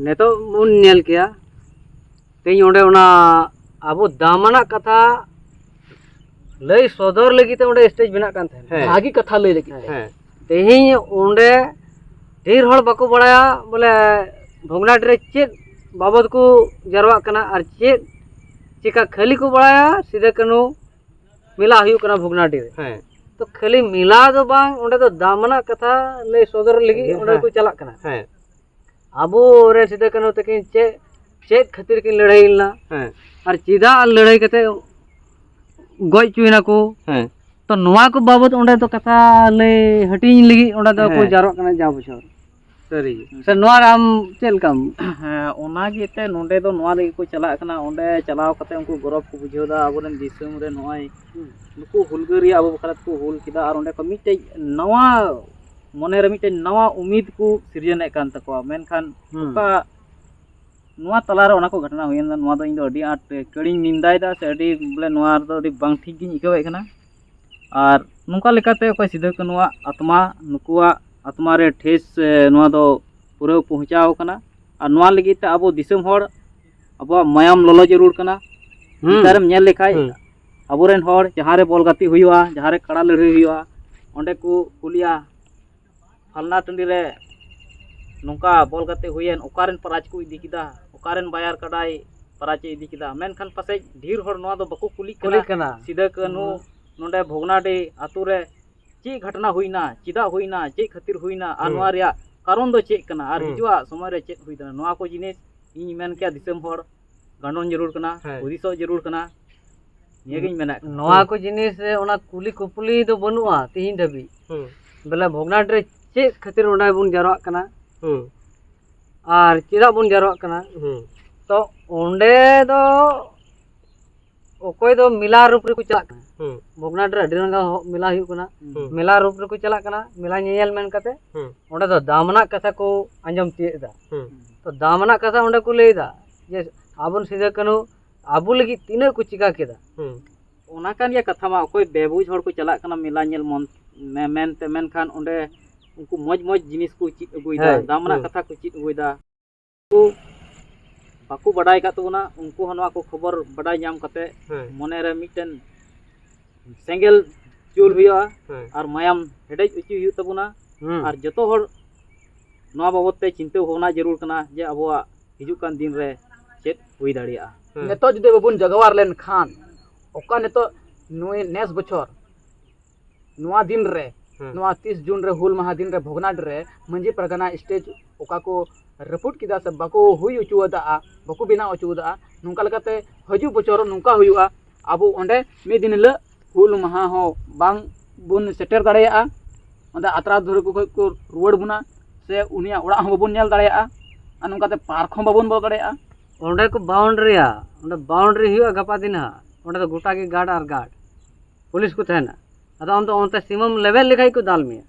ᱱᱤᱛᱚᱜ ᱵᱚᱱ ᱧᱮᱞ ᱠᱮᱭᱟ, ᱛᱮᱦᱮᱧ ᱚᱸᱰᱮ ᱚᱱᱟ ᱟᱵᱚ ᱫᱟᱢᱟᱱᱟᱜ ᱠᱟᱛᱷᱟ ᱞᱟᱹᱭ ᱥᱚᱫᱚᱨ ᱞᱟᱹᱜᱤᱫ ᱛᱮ ᱚᱸᱰᱮ ᱥᱴᱮᱡᱽ ᱵᱮᱱᱟᱜ ᱠᱟᱱ ᱛᱟᱦᱮᱱᱟ᱾ ᱦᱮᱸ᱾ ᱵᱷᱟᱹᱜᱤ ᱠᱟᱛᱷᱟ ᱞᱟᱹᱭ ᱞᱟᱹᱜᱤᱫ ᱛᱮ᱾ ᱦᱮᱸ᱾ ᱛᱮᱦᱮᱧ ᱚᱸᱰᱮ ᱰᱷᱮᱨ ᱦᱚᱲ ᱵᱟᱠᱚ ᱵᱟᱲᱟᱭᱟ ᱵᱚᱞᱮ ᱵᱷᱚᱜᱽᱱᱟᱰᱤ ᱨᱮ ᱪᱮᱫ ᱵᱟᱵᱚᱫ ᱠᱚ ᱡᱟᱨᱣᱟᱜ ᱠᱟᱱᱟ ᱟᱨ ᱪᱮᱫ ᱪᱮᱠᱟ ᱠᱷᱟᱹᱞᱤ ᱠᱚ ᱵᱟᱲᱟᱭᱟ ᱥᱤᱫᱩ ᱠᱟᱹᱱᱦᱩ ᱢᱮᱞᱟ ᱦᱩᱭᱩᱜ ᱠᱟᱱᱟ ᱵᱷᱚᱜᱽᱱᱟᱰᱤ ᱨᱮ᱾ ᱦᱮᱸ᱾ ᱛᱚ ᱠᱷᱟᱹᱞᱤ ᱢᱮᱞᱟ ᱫᱚ ᱵᱟᱝ, ᱚᱸᱰᱮ ᱫᱚ ᱫᱟᱢᱟᱱᱟᱜ ᱠᱟᱛᱷᱟ ᱞᱟᱹᱭ ᱥᱚᱫᱚᱨ ᱞᱟᱹᱜᱤᱫ ᱦᱮᱸ, ᱚᱸᱰᱮ ᱦᱮᱸ᱾ ᱠᱚ ᱪᱟᱞᱟᱜ ᱠᱟᱱᱟ᱾ ᱦᱮᱸ᱾ ᱟᱵᱚ ᱨᱮᱱ ᱥᱤᱫᱩ ᱠᱟᱹᱱᱦᱩ ᱛᱟᱹᱠᱤᱱ ᱪᱮᱫ, ᱪᱮᱫ ᱠᱷᱟᱹᱛᱤᱨ ᱠᱤᱱ ᱞᱟᱹᱲᱦᱟᱹᱭ ᱞᱮᱱᱟ? ᱦᱮᱸ᱾ ᱟᱨ ᱪᱮᱫᱟᱜ ᱞᱟᱹᱲᱦᱟᱹᱭ ᱠᱟᱛᱮ ᱜᱚᱡ ᱦᱚᱪᱚᱭᱮᱱᱟ ᱠᱚ? ᱦᱮᱸ᱾ ᱛᱚ ᱱᱚᱣᱟ ᱠᱚ ᱵᱟᱵᱚᱛ ᱚᱸᱰᱮ ᱫᱚ ᱠᱟᱛᱷᱟ ᱞᱟᱹᱭ ᱦᱟᱹᱴᱤᱧ ᱞᱟᱹᱜᱤᱫ ᱚᱸᱰᱮ ᱫᱚ ᱠᱚ ᱦᱮᱸ᱾ ᱡᱟᱣᱨᱟᱜ ᱠᱟᱱᱟ ᱡᱟ ᱵᱚᱪᱷᱚᱨ᱾ ᱥᱟᱹᱨᱤ ᱜᱮ᱾ ᱥᱮ ᱱᱚᱣᱟ ᱨᱮ ᱟᱢ ᱪᱮᱫ ᱞᱮᱠᱟᱢ? ᱦᱮᱸ, ᱚᱱᱟ ᱜᱮ ᱮᱱᱛᱮᱫ ᱱᱚᱰᱮ ᱫᱚ ᱱᱚᱣᱟ ᱞᱟᱹᱜᱤᱫ ᱠᱚ ᱪᱟᱞᱟᱜ ᱠᱟᱱᱟ, ᱚᱸᱰᱮ ᱪᱟᱞᱟᱣ ᱠᱟᱛᱮ ᱩᱱᱠᱩ ᱜᱚᱨᱚᱵᱽ ᱠᱚ ᱵᱩᱡᱷᱟᱹᱣ ᱮᱫᱟ, ᱟᱵᱚᱨᱮᱱ ᱫᱤᱥᱚᱢ ᱨᱮ ᱱᱚᱜᱼᱚᱭ ᱦᱩᱸ᱾ ᱱᱩᱠᱩ ᱦᱩᱞᱜᱟᱹᱨᱤᱭᱟᱹ ᱟᱵᱚ ᱵᱟᱠᱷᱨᱟ ᱛᱮᱠᱚ ᱦᱩᱞ ᱠᱮᱫᱟ, ᱟᱨ ᱚᱸᱰᱮ ᱠᱷᱚᱱ ᱢᱤᱫᱴᱮᱡ ᱱᱟᱣᱟ ᱢᱚᱱᱮ ᱨᱮ ᱢᱤᱫᱴᱮᱡ ᱱᱟᱣᱟ ᱩᱢᱤᱫ ᱠᱚ ᱥᱤᱨᱡᱚᱱᱮᱫ ᱠᱟᱱ ᱛᱟᱠᱚᱣᱟ᱾ ᱢᱮᱱᱠᱷᱟᱱ ᱦᱩᱸ᱾ ᱚᱠᱟ ᱱᱚᱣᱟ ᱛᱟᱞᱟ ᱨᱮ ᱚᱱᱟ ᱠᱚ ᱜᱷᱚᱴᱚᱱᱟ ᱦᱩᱭᱮᱱ, ᱱᱚᱣᱟ ᱫᱚ ᱤᱧ ᱫᱚ ᱟᱹᱰᱤ ᱟᱸᱴ ᱠᱟᱹᱲᱤᱧ ᱱᱤᱱᱫᱟᱭᱮᱫᱟ, ᱥᱮ ᱟᱹᱰᱤ ᱵᱚᱞᱮ ᱱᱚᱣᱟ ᱨᱮᱫᱚ ᱟᱹᱰᱤ ᱵᱟᱝ ᱴᱷᱤᱠ ᱜᱤᱧ ᱟᱹᱭᱠᱟᱹᱣᱮᱫ ᱠᱟᱱᱟ᱾ ᱟᱨ ᱱᱚᱝᱠᱟ ᱞᱮᱠᱟᱛᱮ ᱚᱠᱚᱭ ᱥᱤᱫᱩ ᱠᱟᱹᱱᱩᱣᱟᱜ ᱟᱛᱢᱟ, ᱱᱩᱠᱩᱣᱟᱜ ᱟᱛᱢᱟ ᱨᱮ ᱴᱷᱮᱥ, ᱮ, ᱱᱚᱣᱟ ᱫᱚ ᱯᱩᱨᱟᱹ ᱯᱳᱸᱣᱪᱷᱟᱣ ᱠᱟᱱᱟ᱾ ᱟᱨ ᱱᱚᱣᱟ ᱞᱟᱹᱜᱤᱫ ᱛᱮ ᱟᱵᱚ ᱫᱤᱥᱚᱢ ᱦᱚᱲ ᱟᱵᱚᱣᱟᱜ ᱢᱟᱭᱟᱢ ᱞᱚᱞᱚ ᱡᱟᱹᱨᱩᱲ ᱠᱟᱱᱟ᱾ ᱦᱩᱸ᱾ ᱱᱮᱛᱟᱨᱮᱢ ᱧᱮᱞ ᱞᱮᱠᱷᱟᱡ, ᱦᱩᱸ᱾ ᱟᱵᱚᱨᱮᱱ ᱦᱚᱲ ᱡᱟᱦᱟᱸ ᱨᱮ ᱵᱚᱞ ᱜᱟᱛᱮᱜ ᱦᱩᱭᱩᱜᱼᱟ, ᱡᱟᱦᱟᱸ ᱨᱮ ᱠᱟᱲᱟ ᱞᱟᱹᱲᱦᱟᱹᱭ ᱦᱩᱭᱩᱜᱼᱟ, ᱚᱸᱰᱮ ᱠᱚ ᱠᱩᱞᱤᱭᱟ, "ᱯᱷᱟᱞᱱᱟ ᱴᱟᱺᱰᱤ ᱨᱮ ᱱᱚᱝᱠᱟ ᱵᱚᱞ ᱜᱟᱛᱮᱜ ᱦᱩᱭᱮᱱ, ᱚᱠᱟᱨᱮᱱ ᱯᱨᱟᱭᱤᱡᱽ ᱠᱚ ᱤᱫᱤ ᱠᱮᱫᱟ, ᱚᱠᱟᱨᱮᱱ ᱵᱟᱭᱟᱨ ᱠᱟᱰᱟᱭ ᱯᱨᱟᱭᱤᱡᱽ ᱮ ᱤᱫᱤ ᱠᱮᱫᱟ?" ᱢᱮᱱᱠᱷᱟᱱ ᱯᱟᱥᱮᱡ ᱰᱷᱮᱨ ᱦᱚᱲ ᱱᱚᱣᱟ ᱫᱚ ᱵᱟᱠᱚ ᱠᱩᱞᱤᱜ ᱠᱟᱱᱟ᱾ ᱠᱩᱞᱤᱜ ᱠᱟᱱᱟ᱾ ᱥᱤᱫᱟᱹ ᱠᱟᱹᱱᱦᱩ ᱦᱩᱸ᱾ ᱱᱚᱰᱮ ᱵᱷᱚᱜᱽᱱᱟᱰᱤ ᱟᱛᱳ ᱨᱮ ᱪᱮᱫ ᱜᱷᱚᱴᱚᱱᱟ ᱦᱩᱭᱱᱟ, ᱪᱮᱫᱟᱜ ᱦᱩᱭᱱᱟ, ᱟᱨ ᱦᱩᱸ᱾ ᱱᱚᱣᱟ ᱨᱮᱭᱟᱜ ᱠᱟᱨᱚᱱ ᱫᱚ ᱪᱮᱫ ᱠᱟᱱᱟ, ᱟᱨ ᱦᱩᱸ᱾ ᱦᱤᱡᱩᱜᱼᱟ ᱥᱚᱢᱚᱭ ᱨᱮ ᱪᱮᱫ ᱦᱩᱭ ᱫᱟᱲᱮᱭᱟᱜᱼᱟ, ᱱᱚᱣᱟ ᱠᱚ ᱡᱤᱱᱤᱥ ᱤᱧ ᱢᱮᱱ ᱠᱮᱭᱟ ᱫᱤᱥᱚᱢ ᱦᱚᱲ ᱜᱟᱸᱰᱚᱱ ᱡᱟᱹᱨᱩᱲ ᱠᱟᱱᱟ, ᱦᱮᱸ᱾ ᱦᱩᱫᱤᱥᱚᱜ ᱡᱟᱹᱨᱩᱲ ᱠᱟᱱᱟ, ᱱᱤᱭᱟᱹᱜᱤᱧ ᱢᱮᱱᱮᱫ ᱠᱟᱱᱟ᱾ ᱱᱚᱣᱟ ᱠᱚ ᱡᱤᱱᱤᱥ ᱨᱮ ᱚᱱᱟ ᱠᱩᱞᱤ ᱠᱩᱯᱞᱤ ᱫᱚ ᱵᱟᱹᱱᱩᱜᱼᱟ ᱛᱤᱦᱤᱧ ᱫᱷᱟᱹᱵᱤᱡ᱾ ᱦᱩᱸ᱾ ᱵᱚᱞᱮ ᱵᱷᱚᱜᱽᱱᱟᱰᱤ ᱨᱮ ᱪᱮᱫ ᱠᱷᱟᱹᱛᱤᱨ ᱚᱸᱰᱮ ᱵᱚᱱ ᱡᱟᱨᱣᱟᱜ ᱠᱟᱱᱟ? ᱦᱩᱸ᱾ ᱟᱨ ᱪᱮᱫᱟᱜ ᱵᱚᱱ ᱡᱟᱨᱣᱟᱜ ᱠᱟᱱᱟ? ᱦᱩᱸ᱾ ᱛᱚ ᱚᱸᱰᱮ ᱫᱚ ᱚᱠᱚᱭ ᱫᱚ ᱢᱮᱞᱟ ᱨᱩᱯ ᱨᱮᱠᱚ ᱪᱟᱞᱟᱜ ᱠᱟᱱᱟ᱾ ᱦᱩᱸ᱾ ᱵᱷᱚᱜᱽᱱᱟᱰᱤ ᱨᱮ ᱟᱹᱰᱤ ᱨᱟᱸᱜᱟᱣ ᱦᱚ-, ᱢᱮᱞᱟ ᱦᱩᱭᱩᱜ ᱠᱟᱱᱟ᱾ ᱦᱩᱸ᱾ ᱢᱮᱞᱟ ᱨᱩᱯ ᱨᱮᱠᱚ ᱪᱟᱞᱟᱜ ᱠᱟᱱᱟ, ᱢᱮᱞᱟ ᱧᱮᱧᱮᱞ ᱢᱮᱱ ᱠᱟᱛᱮ᱾ ᱦᱩᱸ᱾ ᱚᱸᱰᱮ ᱫᱚ ᱫᱟᱢ ᱨᱮᱱᱟᱜ ᱠᱟᱛᱷᱟ ᱠᱚ ᱟᱸᱡᱚᱢ ᱛᱤᱭᱳᱜ ᱮᱫᱟ᱾ ᱦᱩᱸ᱾ ᱛᱚ ᱫᱟᱢ ᱨᱮᱱᱟᱜ ᱠᱟᱛᱷᱟ ᱚᱸᱰᱮ ᱠᱚ ᱞᱟᱹᱭ ᱮᱫᱟ ᱡᱮ ᱟᱵᱚ ᱥᱤᱫᱩ ᱠᱟᱹᱱᱦᱩ ᱟᱵᱚ ᱞᱟᱹᱜᱤᱫ ᱛᱤᱱᱟᱹᱜ ᱠᱚ ᱪᱤᱠᱟ ᱠᱮᱫᱟ᱾ ᱦᱩᱸ᱾ ᱚᱱᱟ ᱠᱟᱱ ᱜᱮᱭᱟ ᱠᱟᱛᱷᱟ ᱢᱟ, ᱚᱠᱚᱭ ᱵᱮᱵᱩᱡᱽ ᱦᱚᱲ ᱠᱚ ᱪᱟᱞᱟᱜ ᱠᱟᱱᱟ ᱢᱮᱞᱟ ᱧᱮᱞ ᱢᱚᱱ-, ᱢᱮ-, ᱢᱮᱱᱛᱮ, ᱢᱮᱱᱠᱷᱟᱱ ᱚᱸᱰᱮ ᱩᱱᱠᱩ ᱢᱚᱡᱽ ᱢᱚᱡᱽ ᱡᱤᱱᱤᱥ ᱠᱚ ᱪᱮᱫ ᱟᱹᱜᱩᱭᱮᱫᱟ, ᱦᱮᱸ, ᱫᱟᱢ ᱨᱮᱱᱟᱜ ᱦᱩᱸ᱾ ᱠᱟᱛᱷᱟ ᱠᱚ ᱪᱮᱫ ᱟᱹᱜᱩᱭᱮᱫᱟ᱾ ᱩᱱᱠᱩ ᱵᱟᱠᱚ ᱵᱟᱰᱟᱭ ᱟᱠᱟᱫ ᱛᱟᱵᱚᱱᱟ, ᱩᱱᱠᱩ ᱦᱚᱸ ᱱᱚᱣᱟ ᱠᱚ ᱠᱷᱚᱵᱚᱨ ᱵᱟᱰᱟᱭ ᱧᱟᱢ ᱠᱟᱛᱮ ᱦᱮᱸ᱾ ᱢᱚᱱᱮᱨᱮ ᱢᱤᱫᱴᱮᱱ ᱥᱮᱸᱜᱮᱞ ᱡᱩᱞ ᱦᱩᱭᱩᱜᱼᱟ ᱦᱮᱸ᱾ ᱟᱨ ᱢᱟᱭᱟᱢ ᱦᱮᱰᱮᱡ ᱦᱚᱪᱚᱭ ᱦᱩᱭᱩᱜ ᱛᱟᱵᱚᱱᱟ᱾ ᱦᱩᱸ᱾ ᱟᱨ ᱡᱚᱛᱚ ᱦᱚᱲ ᱱᱚᱣᱟ ᱵᱟᱵᱚᱫ ᱛᱮ ᱪᱤᱱᱛᱟᱹ ᱵᱷᱟᱵᱽᱱᱟ ᱡᱟᱹᱨᱩᱲ ᱠᱟᱱᱟ ᱡᱮ ᱟᱵᱚᱣᱟᱜ ᱦᱤᱡᱩᱜ ᱠᱟᱱ ᱫᱤᱱ ᱨᱮ ᱪᱮᱫ ᱦᱩᱭ ᱫᱟᱲᱮᱭᱟᱜᱼᱟ᱾ ᱦᱮᱸ᱾ ᱱᱤᱛᱚᱜ ᱡᱩᱫᱤ ᱵᱟᱵᱚᱱ ᱡᱟᱜᱣᱟᱨ ᱞᱮᱱᱠᱷᱟᱱ, ᱚᱠᱟ ᱱᱤᱛᱚᱜ ᱱᱩᱭ ᱱᱮᱥ ᱵᱚᱪᱷᱚᱨ ᱱᱚᱣᱟ ᱫᱤᱱ ᱨᱮ, ᱦᱮᱸ᱾ ᱱᱚᱣᱟ ᱛᱤᱥ ᱡᱩᱱ ᱨᱮ, ᱦᱩᱞ ᱢᱟᱦᱟ ᱫᱤᱱ ᱨᱮ ᱵᱷᱚᱜᱽᱱᱟᱰᱤ ᱨᱮ ᱢᱟᱹᱡᱷᱤ ᱯᱟᱨᱜᱟᱱᱟ ᱥᱴᱮᱡᱽ ᱚᱠᱟ ᱠᱚ ᱨᱟᱹᱯᱩᱫ ᱠᱮᱫᱟ ᱥᱮ ᱵᱟᱠᱚ ᱦᱩᱭ ᱦᱚᱪᱚ ᱟᱫᱟ, ᱵᱟᱠᱚ ᱵᱮᱱᱟᱣ ᱦᱚᱪᱚ ᱟᱫᱟ, ᱱᱚᱝᱠᱟ ᱞᱮᱠᱟᱛᱮ ᱦᱤᱡᱩᱜ ᱵᱚᱪᱷᱚᱨ ᱱᱚᱝᱠᱟ ᱦᱩᱭᱩᱜᱼᱟ, ᱟᱵᱚ ᱚᱸᱰᱮ ᱢᱤᱫ ᱫᱤᱱ ᱦᱤᱞᱳᱜ ᱦᱩᱞ ᱢᱟᱦᱟ ᱦᱚᱸ ᱵᱟᱝ ᱵᱚᱱ ᱥᱮᱴᱮᱨ ᱫᱟᱲᱮᱭᱟᱜᱼᱟ, ᱚᱸᱰᱮ ᱟᱛᱨᱟ ᱫᱷᱩᱨᱟᱹ ᱠᱚ ᱠᱷᱚᱡ ᱠᱚ ᱨᱩᱣᱟᱹᱲ ᱵᱚᱱᱟ, ᱥᱮ ᱩᱱᱤᱭᱟᱜ ᱚᱲᱟᱜ ᱦᱚᱸ ᱵᱟᱵᱚᱱ ᱧᱮᱞ ᱫᱟᱲᱮᱭᱟᱜᱼᱟ, ᱟᱨ ᱱᱚᱝᱠᱟᱛᱮ ᱯᱟᱨᱠ ᱦᱚᱸ ᱵᱟᱵᱚᱱ ᱵᱚᱞᱚ ᱫᱟᱲᱮᱭᱟᱜᱼᱟ᱾ ᱚᱸᱰᱮ ᱠᱚ ᱵᱟᱣᱩᱱᱰᱟᱨᱤᱭᱟ, ᱚᱸᱰᱮ ᱵᱟᱣᱩᱱᱰᱟᱨᱤ ᱦᱩᱭᱩᱜᱼᱟ ᱜᱟᱯᱟ ᱫᱤᱱ ᱦᱟᱸᱜ, ᱚᱸᱰᱮ ᱫᱚ ᱜᱚᱴᱟ ᱜᱮ ᱜᱟᱨᱰ ᱟᱨ ᱜᱟᱨᱰ᱾ ᱯᱩᱞᱤᱥ ᱠᱚ ᱛᱟᱦᱮᱱᱟ᱾ ᱟᱫᱚ ᱟᱢ ᱫᱚ ᱚᱱᱛᱮ ᱥᱤᱢᱟᱹᱢ ᱞᱮᱵᱮᱫ ᱞᱮᱠᱷᱟᱡ ᱠᱚ ᱫᱟᱞ ᱢᱮᱭᱟ᱾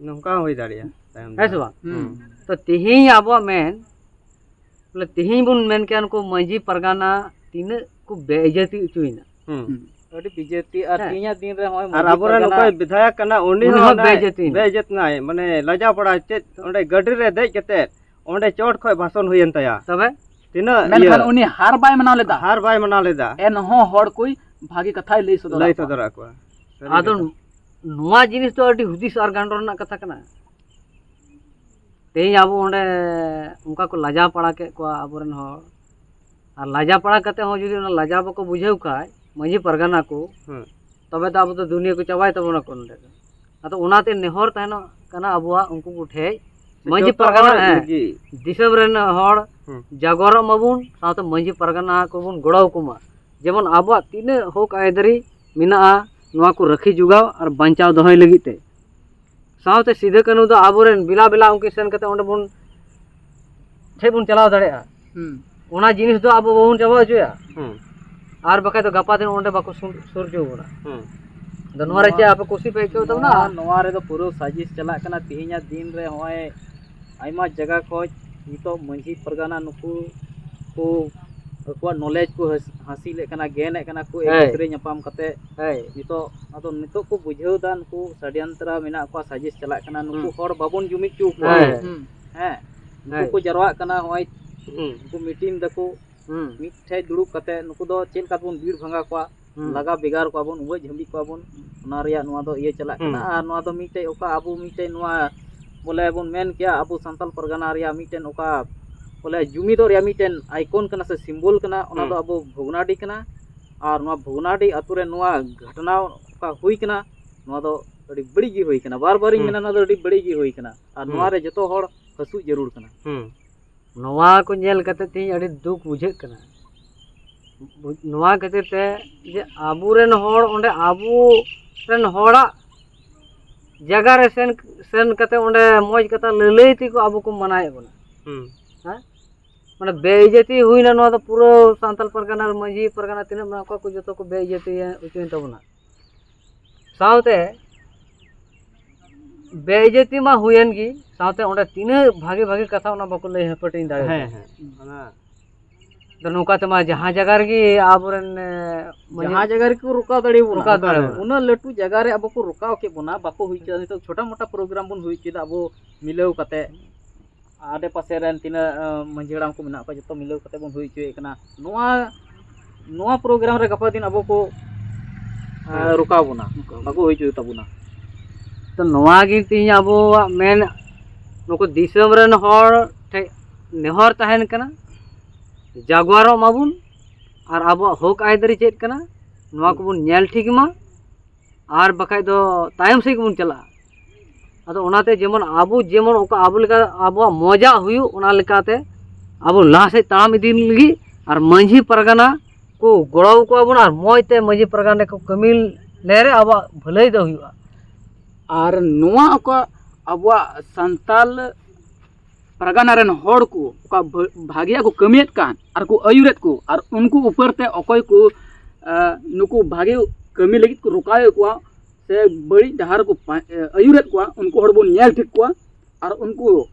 ᱱᱚᱝᱠᱟ ᱦᱚᱸ ᱦᱩᱭ ᱫᱟᱲᱮᱭᱟᱜᱼᱟ ᱛᱟᱭᱚᱢ ᱦᱮᱸ ᱥᱮ ᱫᱟᱨᱟᱢ᱾ ᱵᱟᱝ? ᱦᱩᱸ᱾ ᱛᱚ ᱛᱮᱦᱮᱧ ᱟᱵᱚᱣᱟᱜ ᱢᱮᱱ, ᱵᱚᱞᱮ ᱛᱮᱦᱮᱧ ᱵᱚᱱ ᱢᱮᱱ ᱠᱮᱭᱟ ᱱᱩᱠᱩ ᱢᱟᱹᱡᱷᱤ ᱯᱟᱨᱜᱟᱱᱟ ᱛᱤᱱᱟᱹᱜ ᱠᱚ ᱵᱮᱤᱡᱽᱡᱟᱹᱛᱤ ᱦᱚᱪᱚᱭᱮᱱᱟ᱾ ᱦᱩᱸ᱾ ᱦᱩᱸ᱾ ᱟᱹᱰᱤ ᱵᱤᱡᱟᱹᱛᱤ ᱟᱨ ᱦᱮᱸ᱾ ᱛᱮᱦᱮᱧᱟᱜ ᱫᱤᱱ ᱨᱮ ᱦᱚᱸᱜᱼᱚᱭ ᱟᱨ ᱢᱟᱹᱡᱷᱤ ᱟᱵᱚᱨᱮᱱ ᱯᱟᱨᱜᱟᱱᱟ ᱚᱠᱚᱭ ᱵᱤᱫᱷᱟᱭᱚᱠ ᱠᱟᱱᱟ, ᱩᱱᱤ ᱩᱱᱤ ᱦᱚᱸ ᱦᱚᱸ ᱚᱱᱟ ᱵᱮᱤᱡᱽᱡᱟᱹᱛᱤᱭᱮᱱᱟ᱾ ᱵᱮᱤᱡᱽᱡᱟᱹᱛ ᱱᱟᱭ, ᱢᱟᱱᱮ ᱞᱟᱡᱟᱣ ᱯᱟᱲᱟ ᱪᱮᱫ ᱚᱸᱰᱮ ᱜᱟᱹᱰᱤ ᱨᱮ ᱫᱮᱡ ᱠᱟᱛᱮ ᱚᱸᱰᱮ ᱪᱚᱴ ᱠᱷᱚᱡ ᱵᱷᱟᱥᱚᱱ ᱦᱩᱭᱮᱱ ᱛᱟᱭᱟ᱾ ᱛᱚᱵᱮ? ᱛᱤᱱᱟᱹᱜ ᱢᱮᱱᱠᱷᱟᱱ ᱤᱭᱟᱹ ᱩᱱᱤ ᱦᱟᱨ ᱵᱟᱭ ᱢᱟᱱᱟᱣ ᱞᱮᱫᱟ᱾ ᱦᱟᱨ ᱵᱟᱭ ᱢᱟᱱᱟᱣ ᱞᱮᱫᱟ᱾ ᱮᱱᱦᱚᱸ ᱦᱚᱲ ᱠᱚᱭ ᱵᱷᱟᱹᱜᱤ ᱠᱟᱛᱷᱟᱭ ᱞᱟᱹᱭ ᱥᱚᱫᱚᱨᱟᱫ ᱞᱟᱹᱭ ᱠᱚᱣᱟ᱾ ᱥᱚᱫᱚᱨᱟᱫ ᱠᱚᱣᱟ᱾ ᱥᱟᱹᱨᱤ ᱟᱫᱚ ᱠᱟᱛᱷᱟ᱾ ᱱᱚᱣᱟ ᱡᱤᱱᱤᱥ ᱫᱚ ᱟᱹᱰᱤ ᱦᱩᱫᱤᱥ ᱟᱨ ᱜᱟᱱᱰᱚ ᱨᱮᱱᱟᱜ ᱠᱟᱛᱷᱟ ᱠᱟᱱᱟ᱾ ᱛᱮᱦᱮᱧ ᱟᱵᱚ ᱚᱸᱰᱮ ᱚᱱᱠᱟ ᱠᱚ ᱞᱟᱡᱟᱣ ᱯᱟᱲᱟ ᱠᱮᱫ ᱠᱚᱣᱟ ᱟᱵᱚᱨᱮᱱ ᱦᱚᱲ, ᱟᱨ ᱞᱟᱡᱟᱣ ᱯᱟᱲᱟ ᱠᱟᱛᱮ ᱦᱚᱸ ᱡᱩᱫᱤ ᱚᱱᱟ ᱞᱟᱡᱟᱣ ᱵᱟᱠᱚ ᱵᱩᱡᱷᱟᱹᱣ ᱠᱷᱟᱡ ᱢᱟᱺᱡᱷᱤ ᱯᱟᱨᱜᱟᱱᱟ ᱠᱚ, ᱦᱮᱸ᱾ ᱛᱚᱵᱮ ᱫᱚ ᱟᱵᱚ ᱫᱚ ᱫᱩᱱᱤᱭᱟᱹ ᱠᱚ ᱪᱟᱵᱟᱭ ᱛᱟᱵᱚᱱᱟ ᱠᱚ ᱱᱚᱸᱰᱮ ᱫᱚ᱾ ᱟᱫᱚ ᱚᱱᱟᱛᱮ ᱱᱮᱦᱚᱨ ᱛᱟᱦᱮᱱᱚᱜ ᱠᱟᱱᱟ ᱟᱵᱚᱣᱟᱜ ᱩᱱᱠᱩ ᱠᱚᱴᱷᱮᱡ, ᱢᱟᱺᱡᱷᱤ ᱡᱚᱛᱚ ᱯᱟᱨᱜᱟᱱᱟ, ᱦᱚᱲ ᱦᱮᱸ, ᱜᱮ᱾ ᱫᱤᱥᱚᱢ ᱨᱮᱱ ᱦᱚᱲ ᱦᱮᱸ᱾ ᱡᱟᱜᱚᱨᱚᱜ ᱢᱟᱵᱚᱱ, ᱥᱟᱶᱛᱮ ᱢᱟᱺᱡᱷᱤ ᱯᱟᱨᱜᱟᱱᱟ ᱠᱚᱵᱚᱱ ᱜᱚᱲᱚ ᱟᱠᱚ ᱢᱟ, ᱡᱮᱢᱚᱱ ᱟᱵᱚᱣᱟᱜ ᱛᱤᱱᱟᱹᱜ ᱦᱚᱠ ᱟᱹᱭᱫᱟᱹᱨᱤ ᱢᱮᱱᱟᱜᱼᱟ, ᱱᱚᱣᱟ ᱠᱚ ᱨᱟᱹᱠᱷᱤ ᱡᱚᱜᱟᱣ ᱟᱨ ᱵᱟᱧᱪᱟᱣ ᱫᱚᱦᱚᱭ ᱞᱟᱹᱜᱤᱫ ᱛᱮ᱾ ᱥᱟᱶᱛᱮ ᱥᱤᱫᱩ ᱠᱟᱹᱱᱦᱩ ᱫᱚ ᱟᱵᱚᱨᱮᱱ ᱵᱮᱞᱟ ᱵᱮᱞᱟ ᱩᱱᱠᱤᱱ ᱥᱮᱱ ᱠᱟᱛᱮ ᱚᱸᱰᱮ ᱵᱚᱱ ᱴᱷᱮᱡ ᱵᱚᱱ ᱪᱟᱞᱟᱣ ᱫᱟᱲᱮᱭᱟᱜᱼᱟ᱾ ᱦᱩᱸ᱾ ᱚᱱᱟ ᱡᱤᱱᱤᱥ ᱫᱚ ᱟᱵᱚ ᱵᱟᱵᱚᱱ ᱪᱟᱵᱟ ᱦᱚᱪᱚᱭᱟ᱾ ᱦᱩᱸ᱾ ᱟᱨ ᱵᱟᱠᱷᱟᱡ ᱫᱚ ᱜᱟᱯᱟ ᱫᱤᱱ ᱚᱸᱰᱮ ᱵᱟᱠᱚ ᱥᱩᱨ, ᱥᱩᱨ ᱦᱚᱪᱚ ᱵᱚᱱᱟ᱾ ᱦᱩᱸ᱾ ᱟᱫᱚ ᱱᱚᱣᱟ ᱨᱮ ᱱᱚᱣᱟ, ᱪᱮᱫ ᱟᱯᱮ ᱠᱩᱥᱤ ᱯᱮ ᱟᱹᱭᱠᱟᱹᱣ ᱛᱟᱵᱚᱱᱟ? ᱱᱚᱣᱟ, ᱱᱚᱣᱟ ᱨᱮᱫᱚ ᱯᱩᱨᱟᱹ ᱥᱟᱡᱤᱥ ᱪᱟᱞᱟᱜ ᱠᱟᱱᱟ᱾ ᱛᱮᱦᱮᱧᱟᱜ ᱫᱤᱱ ᱨᱮ ᱦᱚᱸᱜᱼᱚᱭ ᱟᱭᱢᱟ ᱡᱟᱭᱜᱟ ᱠᱷᱚᱡ ᱱᱤᱛᱚᱜ ᱢᱟᱹᱡᱷᱤ ᱯᱟᱨᱜᱟᱱᱟ ᱱᱩᱠᱩ ᱠᱚ ᱟᱠᱚᱣᱟᱜ knowledge ᱠᱚ ᱦᱟᱹᱥ-, ᱦᱟᱹᱥᱤᱞᱮᱫ ᱠᱟᱱᱟ, ᱜᱮᱱᱮᱫ ᱠᱟᱱᱟ ᱠᱚ ᱮᱠ ᱦᱮᱸ᱾ ᱫᱩᱥᱨᱮ ᱧᱟᱯᱟᱢ ᱠᱟᱛᱮ᱾ ᱦᱮᱸ᱾ ᱱᱤᱛᱚᱜ ᱟᱫᱚ ᱱᱤᱛᱚᱜ ᱠᱚ ᱵᱩᱡᱷᱟᱹᱣ ᱮᱫᱟ ᱱᱩᱠᱩ ᱥᱟᱰᱭᱟᱱᱛᱨᱟ ᱢᱮᱱᱟᱜ ᱠᱚᱣᱟ, ᱥᱟᱡᱤᱥ ᱪᱟᱞᱟᱜ ᱠᱟᱱᱟ, ᱱᱩᱠᱩ ᱦᱩᱸ᱾ ᱦᱚᱲ ᱵᱟᱵᱚᱱ ᱡᱩᱢᱤᱫ ᱦᱚᱪᱚ ᱠᱚᱣᱟ᱾ ᱦᱮᱸ᱾ ᱦᱩᱸ᱾ ᱦᱮᱸ᱾ ᱱᱩᱠᱩ ᱦᱮᱸ᱾ ᱠᱚ ᱡᱟᱨᱣᱟᱜ ᱠᱟᱱᱟ, ᱱᱚᱜᱼᱚᱭ ᱦᱩᱸ᱾ ᱩᱱᱠᱩ meeting ᱫᱟᱠᱚ, ᱦᱩᱸ᱾ ᱢᱤᱫᱴᱷᱮᱡ ᱫᱩᱲᱩᱵ ᱠᱟᱛᱮ ᱱᱩᱠᱩ ᱫᱚ ᱪᱮᱫ ᱞᱮᱠᱟ ᱛᱮᱵᱚᱱ ᱵᱷᱤᱲ ᱵᱷᱟᱸᱜᱟ ᱠᱚᱣᱟ, ᱦᱩᱸ᱾ ᱞᱟᱜᱟ ᱵᱷᱮᱜᱟᱨ ᱠᱚᱣᱟ ᱵᱚᱱ, ᱩᱵᱟᱹᱜ ᱡᱷᱟᱹᱢᱵᱤ ᱠᱚᱣᱟ ᱵᱚᱱ, ᱚᱱᱟ ᱨᱮᱭᱟᱜ ᱱᱚᱣᱟ ᱫᱚ ᱤᱭᱟᱹ ᱪᱟᱞᱟᱜ ᱠᱟᱱᱟ᱾ ᱦᱩᱸ᱾ ᱟᱨ ᱱᱚᱣᱟ ᱫᱚ ᱢᱤᱫᱴᱮᱡ ᱚᱠᱟ ᱟᱵᱚ ᱢᱤᱫᱴᱮᱡ ᱱᱚᱣᱟ ᱵᱚᱞᱮ ᱵᱚᱱ ᱢᱮᱱ ᱠᱮᱭᱟ ᱟᱵᱚ ᱥᱟᱱᱛᱟᱞ ᱯᱟᱨᱜᱟᱱᱟ ᱨᱮᱭᱟᱜ ᱢᱤᱫᱴᱮᱱ ᱚᱠᱟ ᱵᱚᱞᱮ ᱡᱩᱢᱤᱫᱚᱜ ᱨᱮᱭᱟᱜ ᱢᱤᱫᱴᱮᱱ icon ᱠᱟᱱᱟ ᱥᱮ symbol ᱠᱟᱱᱟ, ᱚᱱᱟ ᱦᱩᱸ᱾ ᱫᱚ ᱟᱵᱚ ᱵᱷᱚᱜᱽᱱᱟᱰᱤ ᱠᱟᱱᱟ᱾ ᱟᱨ ᱱᱚᱣᱟ ᱵᱷᱚᱜᱽᱱᱟᱰᱤ ᱟᱛᱳ ᱨᱮ ᱱᱚᱣᱟ ᱜᱷᱚᱴᱚᱱᱟ ᱚᱠᱟ ᱦᱩᱭ ᱠᱟᱱᱟ, ᱱᱚᱣᱟ ᱫᱚ ᱟᱹᱰᱤ ᱵᱟᱹᱲᱤᱡ ᱜᱮ ᱦᱩᱭ ᱠᱟᱱᱟ᱾ ᱵᱟᱨ ᱵᱟᱨᱤᱧ ᱦᱩᱸ᱾ ᱢᱮᱱᱟ, ᱱᱚᱣᱟ ᱫᱚ ᱟᱹᱰᱤ ᱵᱟᱹᱲᱤᱡ ᱜᱮ ᱦᱩᱭ ᱠᱟᱱᱟ᱾ ᱟᱨ ᱦᱩᱸ᱾ ᱱᱚᱣᱟ ᱨᱮ ᱡᱚᱛᱚ ᱦᱚᱲ ᱦᱟᱹᱥᱩᱜ ᱡᱟᱹᱨᱩᱲ ᱠᱟᱱᱟ᱾ ᱦᱩᱸ᱾ ᱱᱚᱣᱟ ᱠᱚ ᱧᱮᱞ ᱠᱟᱛᱮ ᱛᱮᱦᱮᱧ ᱟᱹᱰᱤ ᱫᱩᱠ ᱵᱩᱡᱷᱟᱹᱜ ᱠᱟᱱᱟ᱾ ᱵᱩᱡ-, ᱱᱚᱣᱟ ᱠᱷᱟᱹᱛᱤᱨ ᱛᱮ ᱡᱮ ᱟᱵᱚᱨᱮᱱ ᱦᱚᱲ ᱚᱸᱰᱮ ᱟᱵᱚ ᱨᱮᱱ ᱦᱚᱲᱟᱜ ᱡᱟᱭᱜᱟ ᱨᱮ ᱥᱮᱱ, ᱥᱮᱱ ᱠᱟᱛᱮ ᱚᱸᱰᱮ ᱢᱚᱡᱽ ᱠᱟᱛᱷᱟ ᱞᱟᱹᱞᱟᱹᱭ ᱛᱮᱠᱚ ᱟᱵᱚ ᱠᱚ ᱢᱟᱱᱟᱭᱮᱫ ᱵᱚᱱᱟ᱾ ᱦᱩᱸ᱾ ᱦᱮᱸ? ᱢᱟᱱᱮ ᱵᱮᱤᱡᱽᱡᱚᱛᱤ ᱦᱩᱭᱱᱟ, ᱱᱚᱣᱟ ᱫᱚ ᱯᱩᱨᱟᱹ ᱥᱟᱱᱛᱟᱞ ᱯᱟᱨᱜᱟᱱᱟ ᱨᱮ ᱢᱟᱹᱡᱷᱤ ᱯᱟᱨᱜᱟᱱᱟ ᱛᱤᱱᱟᱹᱜ ᱢᱮᱱᱟᱜ ᱠᱚᱣᱟ ᱠᱚ ᱡᱚᱛᱚ ᱠᱚ ᱵᱮᱤᱡᱽᱡᱚᱛᱤ ᱦᱚᱪᱚᱭᱮᱱ ᱛᱟᱵᱚᱱᱟ᱾ ᱥᱟᱶᱛᱮ ᱵᱮᱤᱡᱽᱡᱚᱛᱤ ᱢᱟ ᱦᱩᱭᱮᱱ ᱜᱮ, ᱥᱟᱶᱛᱮ ᱚᱸᱰᱮ ᱛᱤᱱᱟᱹᱜ ᱵᱷᱟᱜᱮ ᱵᱷᱟᱜᱮ ᱠᱟᱛᱷᱟ ᱚᱱᱟ ᱵᱟᱠᱚ ᱞᱟᱹᱭ ᱦᱟᱹᱯᱟᱹᱴᱤᱧ ᱫᱟᱲᱮᱭᱟᱫᱟ᱾ ᱦᱮᱸ, ᱦᱮᱸ᱾ ᱚᱱᱟ ᱟᱫᱚ ᱱᱚᱝᱠᱟ ᱛᱮᱢᱟ ᱡᱟᱦᱟᱸ ᱡᱟᱭᱜᱟ ᱨᱮᱜᱮ ᱟᱵᱚᱨᱮᱱ, ᱮ, ᱢᱟᱹᱡᱷᱤ ᱡᱟᱦᱟᱸ ᱡᱟᱭᱜᱟ ᱨᱮᱠᱚ ᱨᱚᱠᱟᱣ ᱫᱟᱲᱮᱭᱟᱵᱚᱱᱟ, ᱨᱚᱠᱟᱣ ᱚᱠᱟᱨᱮ? ᱫᱟᱲᱮᱭᱟᱵᱚᱱᱟ᱾ ᱩᱱᱟᱹᱜ ᱞᱟᱹᱴᱩ ᱡᱟᱭᱜᱟ ᱨᱮ ᱟᱵᱚ ᱠᱚ ᱨᱚᱠᱟᱣ ᱠᱮᱫ ᱵᱚᱱᱟ, ᱵᱟᱠᱚ ᱦᱩᱭ ᱦᱚᱪᱚᱭᱮᱫᱟ᱾ ᱱᱤᱛᱚᱜ ᱪᱷᱳᱴᱟ ᱢᱳᱴᱟ program ᱵᱚᱱ ᱦᱩᱭ ᱦᱚᱪᱚᱭᱮᱫᱟ ᱟᱵᱚ ᱢᱤᱞᱟᱹᱣ ᱠᱟᱛᱮ᱾ ᱟᱰᱮ ᱯᱟᱥᱮ ᱨᱮᱱ ᱛᱤᱱᱟᱹᱜ ᱢᱟᱹᱡᱷᱤ ᱦᱟᱲᱟᱢ ᱠᱚ ᱢᱮᱱᱟᱜ ᱠᱚᱣᱟ, ᱡᱚᱛᱚ ᱢᱤᱞᱟᱹᱣ ᱠᱟᱛᱮ ᱵᱚᱱ ᱦᱩᱭ ᱦᱚᱪᱚᱭᱮᱫ ᱠᱟᱱᱟ᱾ ᱱᱚᱣᱟ ᱱᱚᱣᱟ ᱯᱨᱳᱜᱨᱟᱢ ᱨᱮ ᱜᱟᱯᱟ ᱫᱤᱱ ᱟᱵᱚ ᱠᱚ ᱨᱩᱠᱟᱣ ᱵᱚᱱᱟ, ᱵᱟᱠᱚ ᱦᱩᱭ ᱦᱚᱪᱚᱭ ᱛᱟᱵᱚᱱᱟ᱾ ᱛᱚ ᱱᱚᱣᱟ ᱜᱮ ᱛᱮᱦᱮᱧ ᱟᱵᱚᱣᱟᱜ ᱢᱮᱱ, ᱱᱩᱠᱩ ᱫᱤᱥᱚᱢ ᱨᱮᱱ ᱦᱚᱲ ᱴᱷᱮᱱ ᱱᱮᱦᱚᱨ ᱛᱟᱦᱮᱱ ᱠᱟᱱᱟ, ᱡᱟᱜᱣᱟᱨᱚᱜ ᱢᱟᱵᱚᱱ ᱟᱨ ᱟᱵᱚᱣᱟᱜ ᱦᱚᱠ ᱟᱹᱭᱫᱟᱹᱨᱤ ᱪᱮᱫ ᱠᱟᱱᱟ, ᱱᱚᱣᱟ ᱠᱚᱵᱚᱱ ᱧᱮᱞ ᱴᱷᱤᱠ ᱢᱟ, ᱟᱨ ᱵᱟᱠᱷᱟᱡ ᱫᱚ ᱛᱟᱭᱚᱢ ᱥᱮᱫ ᱜᱮᱵᱚᱱ ᱪᱟᱞᱟᱜᱼᱟ᱾ ᱟᱫᱚ ᱚᱱᱟᱛᱮ ᱡᱮᱢᱚᱱ ᱟᱵᱚ ᱡᱮᱢᱚᱱ ᱚᱠᱟ ᱟᱵᱚ ᱞᱮᱠᱟ ᱟᱵᱚᱣᱟᱜ ᱢᱚᱡᱟᱜ ᱦᱩᱭᱩᱜ, ᱚᱱᱟ ᱞᱮᱠᱟᱛᱮ ᱟᱵᱚ ᱞᱟᱦᱟ ᱥᱮᱫ ᱛᱟᱲᱟᱢ ᱤᱫᱤ ᱞᱟᱹᱜᱤᱫ ᱟᱨ ᱢᱟᱹᱡᱷᱤ ᱯᱟᱨᱜᱟᱱᱟ ᱠᱚ ᱜᱚᱲᱚ ᱟᱠᱚᱣᱟ ᱵᱚᱱ ᱟᱨ ᱢᱚᱡᱽ ᱛᱮ ᱢᱟᱹᱡᱷᱤ ᱯᱟᱨᱜᱟᱱᱟ ᱠᱚ ᱠᱟᱹᱢᱤ ᱞᱮ ᱨᱮ ᱟᱵᱚᱣᱟᱜ ᱵᱷᱟᱹᱞᱟᱹᱭ ᱫᱚ ᱦᱩᱭᱩᱜᱼᱟ᱾ ᱟᱨ ᱱᱚᱣᱟ ᱚᱠᱟ ᱟᱵᱚᱣᱟᱜ ᱥᱟᱱᱛᱟᱞ ᱯᱟᱨᱜᱟᱱᱟ ᱨᱮᱱ ᱦᱚᱲ ᱠᱚ ᱚᱠᱟ ᱵᱷᱟᱹ- ᱵᱷᱟᱜᱮᱭᱟᱜ ᱠᱚ ᱠᱟᱹᱢᱤᱭᱮᱫ ᱠᱟᱱ ᱟᱨ ᱠᱚ ᱟᱹᱭᱩᱨᱮᱫ ᱠᱚ, ᱟᱨ ᱩᱱᱠᱩ ᱩᱯᱚᱨ ᱛᱮ ᱚᱠᱚᱭ ᱠᱚ ᱟᱸ, ᱱᱩᱠᱩ ᱵᱷᱟᱜᱮ ᱠᱟᱹᱢᱤ ᱞᱟᱹᱜᱤᱫ ᱠᱚ ᱨᱚᱠᱟᱣᱮᱫ ᱠᱚᱣᱟ ᱥᱮ ᱵᱟᱹᱲᱤᱡ ᱰᱟᱦᱟᱨ ᱠᱚ ᱯᱟ- ᱟᱹᱭᱩᱨᱮᱫ ᱠᱚᱣᱟ, ᱩᱱᱠᱩ ᱦᱚᱲ ᱵᱚᱱ ᱧᱮᱞ ᱴᱷᱤᱠ ᱠᱚᱣᱟ᱾ ᱟᱨ ᱩᱱᱠᱩ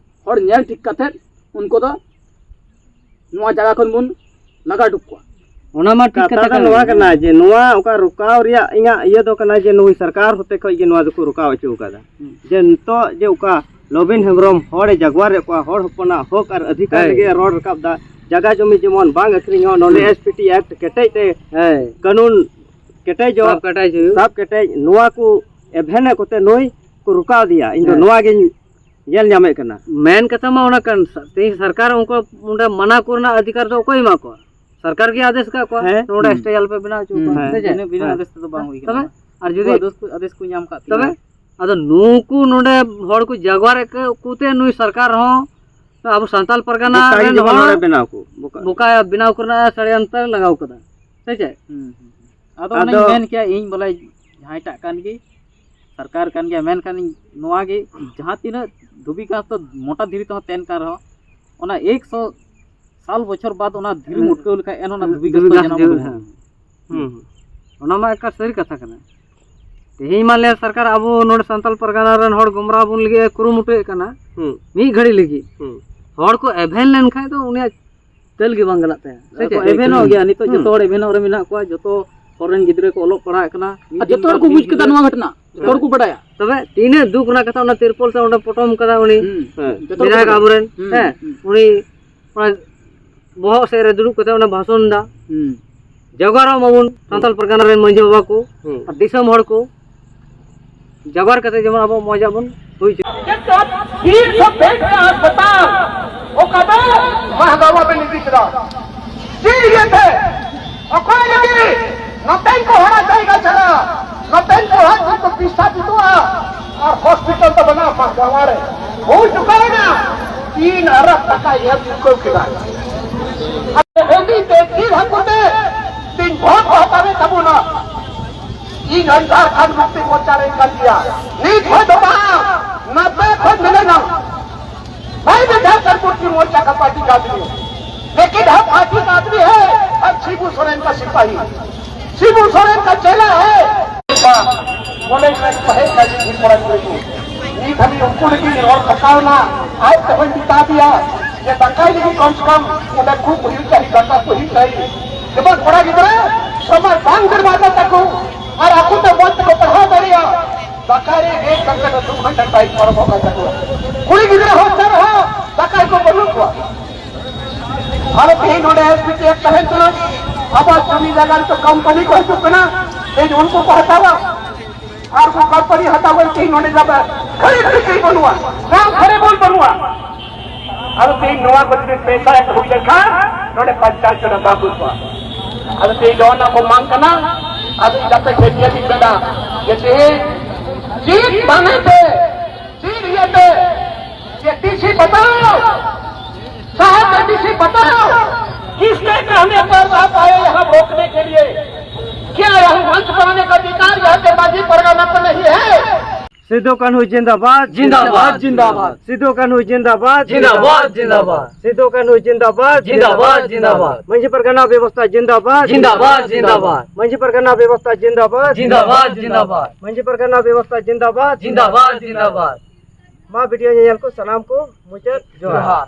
ᱦᱚᱲ ᱧᱮᱞ ᱴᱷᱤᱠ ᱠᱟᱛᱮᱫ ᱩᱱᱠᱩ ᱫᱚ ᱱᱚᱣᱟ ᱡᱟᱭᱜᱟ ᱠᱷᱚᱱ ᱵᱚᱱ ᱞᱟᱜᱟ ᱩᱰᱩᱠ ᱠᱚᱣᱟ᱾ ᱚᱱᱟ ᱢᱟ ᱴᱷᱤᱠ ᱠᱟᱛᱷᱟ ᱠᱟᱱᱟ᱾ ᱱᱚᱣᱟ ᱠᱟᱱᱟ ᱡᱮ ᱱᱚᱣᱟ ᱚᱠᱟ ᱨᱚᱠᱟᱣ ᱨᱮᱭᱟᱜ ᱤᱧᱟᱹᱜ ᱤᱭᱟᱹ ᱫᱚ ᱠᱟᱱᱟ ᱡᱮ ᱱᱩᱭ ᱥᱚᱨᱠᱟᱨ ᱦᱚᱛᱮ ᱠᱷᱚᱡ ᱜᱮ ᱱᱚᱣᱟ ᱫᱚᱠᱚ ᱨᱚᱠᱟᱣ ᱦᱚᱪᱚ ᱟᱠᱟᱫᱟ᱾ ᱡᱮ ᱱᱤᱛᱚᱜ ᱡᱮ ᱚᱠᱟ ᱞᱚᱵᱤᱱ ᱦᱮᱢᱵᱨᱚᱢ ᱦᱚᱲᱮ ᱡᱟᱜᱣᱟᱨᱮᱫ ᱠᱚᱣᱟ, ᱦᱚᱲ ᱦᱚᱯᱚᱱᱟᱜ ᱦᱚᱠ ᱟᱨ ᱚᱫᱷᱤᱠᱟᱨ ᱞᱟᱹᱜᱤᱫ ᱮ ᱨᱚᱲ ᱨᱟᱠᱟᱵ ᱫᱟ, ᱡᱟᱜᱟ ᱡᱚᱢᱤ ᱡᱮᱢᱚᱱ ᱵᱟᱝ ᱟᱹᱠᱷᱨᱤᱧᱚᱜ, ᱱᱚᱰᱮ ᱮᱥᱯᱤᱴᱤ ᱮᱠᱴ ᱠᱮᱴᱮᱡ ᱛᱮ ᱠᱟᱹᱱᱩᱱ ᱠᱮᱴᱮᱡᱚᱜ, ᱥᱟᱵ ᱠᱮᱴᱮᱡ ᱦᱩᱭᱩᱜ᱾ ᱥᱟᱵ ᱠᱮᱴᱮᱡ, ᱱᱚᱣᱟ ᱠᱚ ᱮᱵᱷᱮᱱ ᱮᱫ ᱠᱚᱛᱮ ᱱᱩᱭ ᱠᱚ ᱨᱚᱠᱟᱣ ᱫᱮᱭᱟ᱾ ᱤᱧ ᱫᱚ ᱱᱚᱣᱟ ᱜᱤᱧ ᱧᱮᱞ ᱧᱟᱢᱮᱫ ᱠᱟᱱᱟ᱾ ᱢᱮᱱ ᱠᱟᱛᱷᱟ ᱢᱟ ᱚᱱᱟ ᱠᱟᱱ, ᱛᱮᱦᱮᱧ ᱥᱚᱨᱠᱟᱨ ᱩᱱᱠᱩ ᱚᱸᱰᱮ ᱢᱟᱱᱟ ᱠᱚ ᱨᱮᱱᱟᱜ ᱚᱫᱷᱤᱠᱟᱨ ᱫᱚ ᱚᱠᱚᱭ ᱮᱢᱟ ᱠᱚᱣᱟ? ᱥᱚᱨᱠᱟᱨ ᱜᱮ ᱟᱫᱮᱥ ᱟᱠᱟᱫ ᱠᱚᱣᱟ, ᱦᱮᱸ᱾ ᱱᱚᱰᱮ ᱦᱩᱸ᱾ ᱥᱴᱮᱡ ᱟᱞᱚᱯᱮ ᱵᱮᱱᱟᱣ ᱦᱚᱪᱚ ᱠᱚᱣᱟ, ᱦᱩᱸ᱾ ᱥᱮ ᱪᱮᱫ? ᱵᱤᱱᱟᱹ ᱵᱤᱱᱟᱹ ᱦᱮᱸ᱾ ᱟᱫᱮᱥ ᱛᱮᱫᱚ ᱵᱟᱝ ᱦᱩᱭ ᱠᱟᱱᱟ᱾ ᱛᱚᱵᱮ ᱟᱨ ᱡᱩᱫᱤ ᱩᱱᱠᱩ ᱟᱫᱮᱥ ᱠᱚ, ᱟᱫᱮᱥ ᱠᱚ ᱧᱟᱢ ᱠᱟᱜ ᱛᱚᱵᱮ ᱯᱮᱭᱟ᱾ ᱟᱫᱚ ᱱᱩᱠᱩ ᱱᱚᱰᱮ ᱦᱚᱲ ᱠᱚ ᱡᱟᱜᱣᱟᱨᱮᱫ ᱠᱚ ᱛᱮ ᱱᱩᱭ ᱥᱚᱨᱠᱟᱨ ᱦᱚᱸ ᱟᱵᱚ ᱥᱟᱱᱛᱟᱞ ᱯᱟᱨᱜᱟᱱᱟ ᱵᱚᱠᱟ ᱜᱮ ᱨᱮᱱ ᱡᱮᱢᱚᱱ ᱦᱚᱲ ᱱᱚᱰᱮ ᱵᱮᱱᱟᱣ ᱠᱚ, ᱵᱚᱠᱟ᱾ ᱵᱚᱠᱟ ᱵᱮᱱᱟᱣ ᱠᱚᱨᱮᱱᱟᱜ ᱥᱟᱲᱮᱭᱟᱱᱛᱟᱨ ᱞᱟᱜᱟᱣ ᱠᱟᱫᱟ, ᱥᱮ ᱪᱮᱫ? ᱦᱩᱸ, ᱦᱩᱸ, ᱦᱩᱸ᱾ ᱟᱫᱚ ᱟᱫᱚ ᱚᱱᱟᱧ ᱢᱮᱱ ᱠᱮᱭᱟ ᱤᱧ ᱵᱚᱞᱮ ᱡᱟᱦᱟᱸᱭᱴᱟᱜ ᱠᱟᱱ ᱜᱮ ᱥᱚᱨᱠᱟᱨ ᱠᱟᱱ ᱜᱮᱭᱟ, ᱢᱮᱱᱠᱷᱟᱱ ᱤᱧ ᱱᱚᱣᱟ ᱜᱮ ᱡᱟᱦᱟᱸ ᱛᱤᱱᱟᱹᱜ ᱫᱷᱩᱵᱤ ᱜᱷᱟᱥ ᱫᱚ ᱢᱚᱴᱟ ᱫᱷᱤᱨᱤ ᱛᱮᱦᱚᱸ ᱛᱮᱱ ᱠᱟᱱ ᱨᱮᱦᱚᱸ, ᱚᱱᱟ ᱮᱠᱥᱚ ᱥᱟᱞ ᱵᱚᱪᱷᱚᱨ ᱵᱟᱫ ᱚᱱᱟ ᱫᱷᱤᱨᱤ ᱦᱮᱸ᱾ ᱢᱩᱴᱠᱟᱹᱣ ᱞᱮᱠᱷᱟᱡ ᱮᱱᱦᱚᱸ ᱚᱱᱟ ᱫᱷᱩᱵᱤ ᱜᱷᱟᱥ ᱫᱷᱩᱵᱤ ᱫᱚ ᱜᱷᱟᱥ ᱡᱟᱱᱟᱢ ᱡᱟᱹᱨᱩᱲ, ᱩᱰᱩᱠᱚᱜᱼᱟ᱾ ᱦᱮᱸ᱾ ᱦᱩᱸ, ᱦᱩᱸ᱾ ᱚᱱᱟ ᱢᱟ ᱮᱠᱟᱞ ᱥᱟᱹᱨᱤ ᱠᱟᱛᱷᱟ ᱠᱟᱱᱟ᱾ ᱛᱮᱦᱮᱧ ᱢᱟ ᱞᱮ ᱥᱚᱨᱠᱟᱨ ᱟᱵᱚ ᱱᱚᱰᱮ ᱥᱟᱱᱛᱟᱞ ᱯᱟᱨᱜᱟᱱᱟ ᱨᱮᱱ ᱦᱚᱲ ᱜᱩᱢᱨᱟ ᱵᱚᱱ ᱞᱟᱹᱜᱤᱫ ᱮ ᱠᱩᱨᱩᱢᱩᱴᱩᱭᱮᱫ ᱠᱟᱱᱟ, ᱦᱩᱸ᱾ ᱢᱤᱫ ᱜᱷᱟᱹᱲᱤ ᱞᱟᱹᱜᱤᱫ᱾ ᱦᱩᱸ᱾ ᱦᱚᱲ ᱠᱚ ᱮᱵᱷᱮᱱ ᱞᱮᱱᱠᱷᱟᱱ ᱫᱚ ᱩᱱᱤᱭᱟᱜ ᱛᱟᱹᱞ ᱜᱮ ᱵᱟᱝ ᱜᱟᱞᱟᱜ ᱛᱟᱭᱟ, ᱥᱮ ᱪᱮᱫ? ᱮᱵᱷᱮᱱᱚᱜ ᱜᱮᱭᱟ᱾ ᱱᱤᱛᱚᱜ ᱦᱩᱸ᱾ ᱡᱚᱛᱚ ᱦᱚᱲ ᱮᱵᱷᱮᱱᱚᱜ ᱨᱮ ᱢᱮᱱᱟᱜ ᱠᱚᱣᱟ, ᱡᱚᱛᱚ ᱦᱚᱲ ᱨᱮᱱ ᱜᱤᱫᱽᱨᱟᱹ ᱠᱚ ᱚᱞᱚᱜ ᱯᱟᱲᱦᱟᱜ ᱠᱟᱱᱟ᱾ ᱢᱤᱫ ᱟᱨ ᱫᱤᱱ ᱡᱚᱛᱚ ᱦᱚᱲ ᱵᱟᱝ ᱠᱚ ᱢᱤᱫ ᱵᱩᱡᱽ ᱠᱮᱫᱟ ᱜᱤᱫᱽᱨᱟᱹ ᱱᱚᱣᱟ ᱜᱷᱚᱴᱚᱱᱟ, ᱡᱚᱛᱚ ᱦᱚᱲ ᱠᱚ ᱵᱟᱰᱟᱭᱟ᱾ ᱛᱚᱵᱮ ᱛᱤᱱᱟᱹᱜ ᱫᱩᱠ ᱨᱮᱱᱟᱜ ᱠᱟᱛᱷᱟ, ᱚᱱᱟ ᱛᱤᱨᱯᱚᱞ ᱛᱮ ᱚᱸᱰᱮ ᱯᱚᱴᱚᱢ ᱠᱟᱫᱟ ᱩᱱᱤ᱾ ᱦᱩᱸ᱾ ᱦᱮᱸ᱾ ᱡᱚᱛᱚ ᱦᱚᱲ ᱵᱤᱫᱷᱟᱭᱚᱠ ᱠᱚ ᱟᱵᱚᱨᱮᱱ᱾ ᱦᱩᱸ, ᱦᱮᱸ᱾ ᱦᱩᱸ᱾ ᱩᱱᱤ ᱚᱱᱟ ᱵᱚᱦᱚᱜ ᱥᱮᱫ ᱨᱮ ᱫᱩᱲᱩᱵ ᱠᱟᱛᱮ ᱚᱸᱰᱮ ᱵᱷᱟᱥᱚᱱ ᱫᱟ᱾ ᱦᱩᱸ᱾ ᱡᱚᱜᱟᱲᱚᱜ ᱢᱟᱵᱚᱱ ᱥᱟᱱᱛᱟᱲ ᱯᱟᱨᱜᱟᱱᱟ ᱨᱮᱱ ᱢᱟᱹᱡᱷᱤ ᱵᱟᱵᱟ ᱠᱚ ᱦᱩᱸ᱾ ᱟᱨ ᱫᱤᱥᱚᱢ ᱦᱚᱲ ᱠᱚ᱾ ᱡᱚᱜᱟᱲ ᱠᱟᱛᱮ ᱡᱮᱢᱚᱱ ᱟᱵᱚ ᱢᱚᱡᱟᱜ ᱵᱚᱱ ᱦᱩᱭ ᱦᱚᱪᱚ᱾ ᱛᱤᱱ ᱥᱚ ᱵᱮᱰ ᱨᱮᱱᱟᱜ ᱦᱟᱥᱯᱟᱛᱟᱞ, ᱚᱠᱟ ᱫᱚ ᱢᱟᱦᱜᱟᱸᱣ ᱵᱮᱱ ᱤᱫᱤ ᱠᱮᱫᱟ᱾ ᱪᱮᱫ ᱤᱭᱟᱹᱛᱮ? ᱚᱠᱚᱭ ᱞᱟᱹᱜᱤᱫ? ᱱᱚᱛᱮᱱ ᱠᱚ ᱦᱚᱲᱟᱜ ᱡᱟᱭᱜᱟ ᱪᱷᱟᱲᱟ, ᱱᱚᱛᱮᱱ ᱠᱚ ᱦᱚᱲᱟᱜ ᱡᱚᱛᱚ ᱯᱤᱥᱟ ᱛᱩᱫᱩᱜᱼᱟ᱾ ᱟᱨ ᱦᱚᱥᱯᱤᱴᱟᱞ ᱫᱚ ᱵᱮᱱᱟᱣ ᱢᱟᱦᱜᱟᱸᱣ ᱨᱮ ᱦᱩᱭ ᱪᱩᱠᱟᱹᱣ ᱮᱱᱟ᱾ ᱛᱤᱱ ᱟᱨᱟᱵ ᱴᱟᱠᱟ ᱮᱢ ᱪᱩᱠᱟᱹᱣ ᱠᱮᱫᱟ᱾ ᱟᱨ ᱦᱟᱹᱰᱤ ᱛᱮ ᱡᱤᱞ ᱦᱟᱹᱠᱩ ᱛᱮ ᱛᱤᱱ ᱵᱷᱳᱴ ᱠᱚ ᱦᱟᱛᱟᱣᱮᱫ ᱛᱟᱵᱚᱱᱟ᱾ ᱤᱧ ᱦᱚᱸ ᱡᱷᱟᱲᱠᱷᱚᱸᱰ ᱢᱩᱠᱛᱤ ᱢᱳᱨᱪᱟ ᱨᱮᱧ ᱠᱟᱱ ᱜᱮᱭᱟ᱾ ᱱᱤᱛ ᱠᱷᱚᱱ ᱫᱚ ᱵᱟᱝ, ᱱᱟᱯᱮ ᱠᱷᱚᱱ ᱢᱤᱱᱟᱹᱧᱟ᱾ ᱵᱷᱟᱭ ᱵᱮᱴᱟ सरपुर की मोर्चा का पार्टी का आदमी हूँ, लेकिन हम पार्टी का आदमी है, हम शिबू सोरेन का सिपाही, शिबू सोरेन का चेला है। बोले मैं कहे का जी भी पड़ा को। ᱱᱤᱛ ᱦᱟᱹᱵᱤᱡ ᱩᱱᱠᱩ ᱞᱟᱹᱜᱤᱫ ᱨᱚᱲ ᱠᱷᱟᱴᱟᱣ ᱮᱱᱟ, ᱟᱡ ᱛᱮᱦᱚᱸᱭ ᱢᱮᱛᱟ ᱫᱮᱭᱟ ᱡᱮ ᱫᱟᱠᱟᱭ ᱞᱟᱹᱜᱤᱫ ᱠᱚᱢ ᱥᱮ ᱠᱚᱢ ᱚᱸᱰᱮ ᱠᱩᱠ ᱦᱩᱭᱩᱜ ᱪᱟᱹᱦᱤ, ᱫᱟᱠᱟ ᱠᱚ ᱦᱩᱭᱩᱜ ᱪᱟᱹᱦᱤ᱾ ᱡᱮᱢᱚᱱ ᱠᱚᱲᱟ ᱜᱤᱫᱽᱨᱟᱹ ᱥᱚᱢᱚᱭ ᱵᱟᱝ ᱵᱮᱨᱵᱟᱫᱚᱜ ᱛᱟᱠᱚ ᱟᱨ ᱟᱠᱚ ᱛᱮ ᱢᱚᱡᱽ ᱛᱮᱠᱚ ᱯᱟᱲᱦᱟᱣ ᱫᱟᱲᱮᱭᱟᱜᱼᱟ᱾ ᱫᱟᱠᱟ ᱨᱮ ᱮᱠ ᱜᱷᱚᱱᱴᱟ ᱫᱚ ᱫᱩ ᱜᱷᱚᱱᱴᱟ ᱴᱟᱭᱤᱢ ᱯᱟᱨᱚᱢᱚᱜ ᱠᱟᱱ ᱛᱟᱠᱚᱣᱟ᱾ ᱠᱩᱲᱤ ᱜᱤᱫᱽᱨᱟᱹ ᱦᱚᱸ ᱪᱮᱫ ᱦᱚᱸ ᱫᱟᱠᱟ ᱠᱚ ᱵᱟᱹᱱᱩᱜ ᱠᱚᱣᱟ᱾ ᱟᱨ ᱛᱮᱦᱮᱧ ᱱᱚᱰᱮ ᱮᱥ ᱯᱤ ᱴᱤ ᱮᱯ ᱛᱟᱦᱮᱱ ᱠᱟᱱᱟ, ᱟᱵᱚᱣᱟᱜ ᱡᱚᱢᱤ ᱡᱟᱭᱜᱟ ᱨᱮ ᱠᱳᱢᱯᱟᱱᱤ ᱠᱚ ᱦᱤᱡᱩᱜ ᱠᱟᱱᱟ, ᱛᱮᱦᱮᱧ ᱩᱱᱠᱩ ᱠᱚ ᱦᱟᱛᱟᱣᱟ᱾ ᱟᱨ ᱠᱚ ᱠᱳᱢᱯᱟᱱᱤ ᱦᱟᱛᱟᱣ ᱠᱟᱛᱮ ᱛᱮᱦᱮᱧ ᱱᱚᱰᱮ ᱡᱟᱵᱟ ᱠᱷᱟᱹᱲᱤ ᱠᱷᱟᱹᱲᱤ ᱠᱟᱹᱡ ᱵᱟᱹᱱᱩᱜᱼᱟ, ᱫᱟᱢ ᱠᱷᱟᱹᱲᱤ ᱵᱚᱞ ᱵᱟᱹᱱᱩᱜᱼᱟ᱾ ᱟᱫᱚ ᱛᱮᱦᱮᱧ ᱱᱚᱣᱟ ᱠᱚ ᱡᱩᱫᱤ ᱯᱮᱥᱟ ᱮᱠ ᱦᱩᱭ ᱞᱮᱱᱠᱷᱟᱱ ᱱᱚᱰᱮ ᱯᱚᱧᱪᱟᱭᱮᱛ ᱪᱩᱱᱟᱣ ᱵᱟᱝ ᱦᱩᱭ ᱠᱚᱜᱼᱟ᱾ ᱟᱫᱚ ᱛᱮᱦᱮᱧ ᱱᱚᱣᱟ ᱠᱚ ᱢᱟᱝ ᱠᱟᱱᱟ, ᱟᱫᱚ ᱡᱟᱛᱮ ᱠᱷᱮᱛ ᱧᱮᱞ ᱤᱧ ᱢᱮᱱᱟ ᱡᱮ ᱛᱮᱦᱮᱧ ᱪᱮᱫ ᱵᱟᱝ ᱦᱮᱡ ᱛᱮ, ᱪᱮᱫ ᱤᱭᱟᱹᱛᱮ, ᱡᱮ ᱴᱤᱥᱤ ᱵᱟᱛᱟᱣ, साहब एमडीसी बताओ, किसने कहने पर आप आए यहाँ रोकने के लिए? क्या यहाँ मंच बनाने का अधिकार यहाँ के मांझी परगना पर नहीं है? सिद्धो कान्हू जिंदाबाद, जिंदाबाद, जिंदाबाद। सिद्धो कान्हू जिंदाबाद, जिंदाबाद, जिंदाबाद। सिद्धो कान्हू जिंदाबाद, जिंदाबाद, जिंदाबाद। मांझी परगना व्यवस्था जिंदाबाद, जिंदाबाद, जिंदाबाद। मांझी परगना व्यवस्था जिंदाबाद, जिंदाबाद, जिंदाबाद। मांझी परगना व्यवस्था जिंदाबाद, जिंदाबाद, जिंदाबाद। ᱢᱟ ᱵᱷᱤᱰᱤᱭᱳ ᱧᱮᱧᱮᱞ ᱠᱚ ᱥᱟᱱᱟᱢ ᱠᱚ ᱢᱩᱪᱟᱹᱫ ᱡᱚᱦᱟᱨ। ᱡᱚᱦᱟᱨ।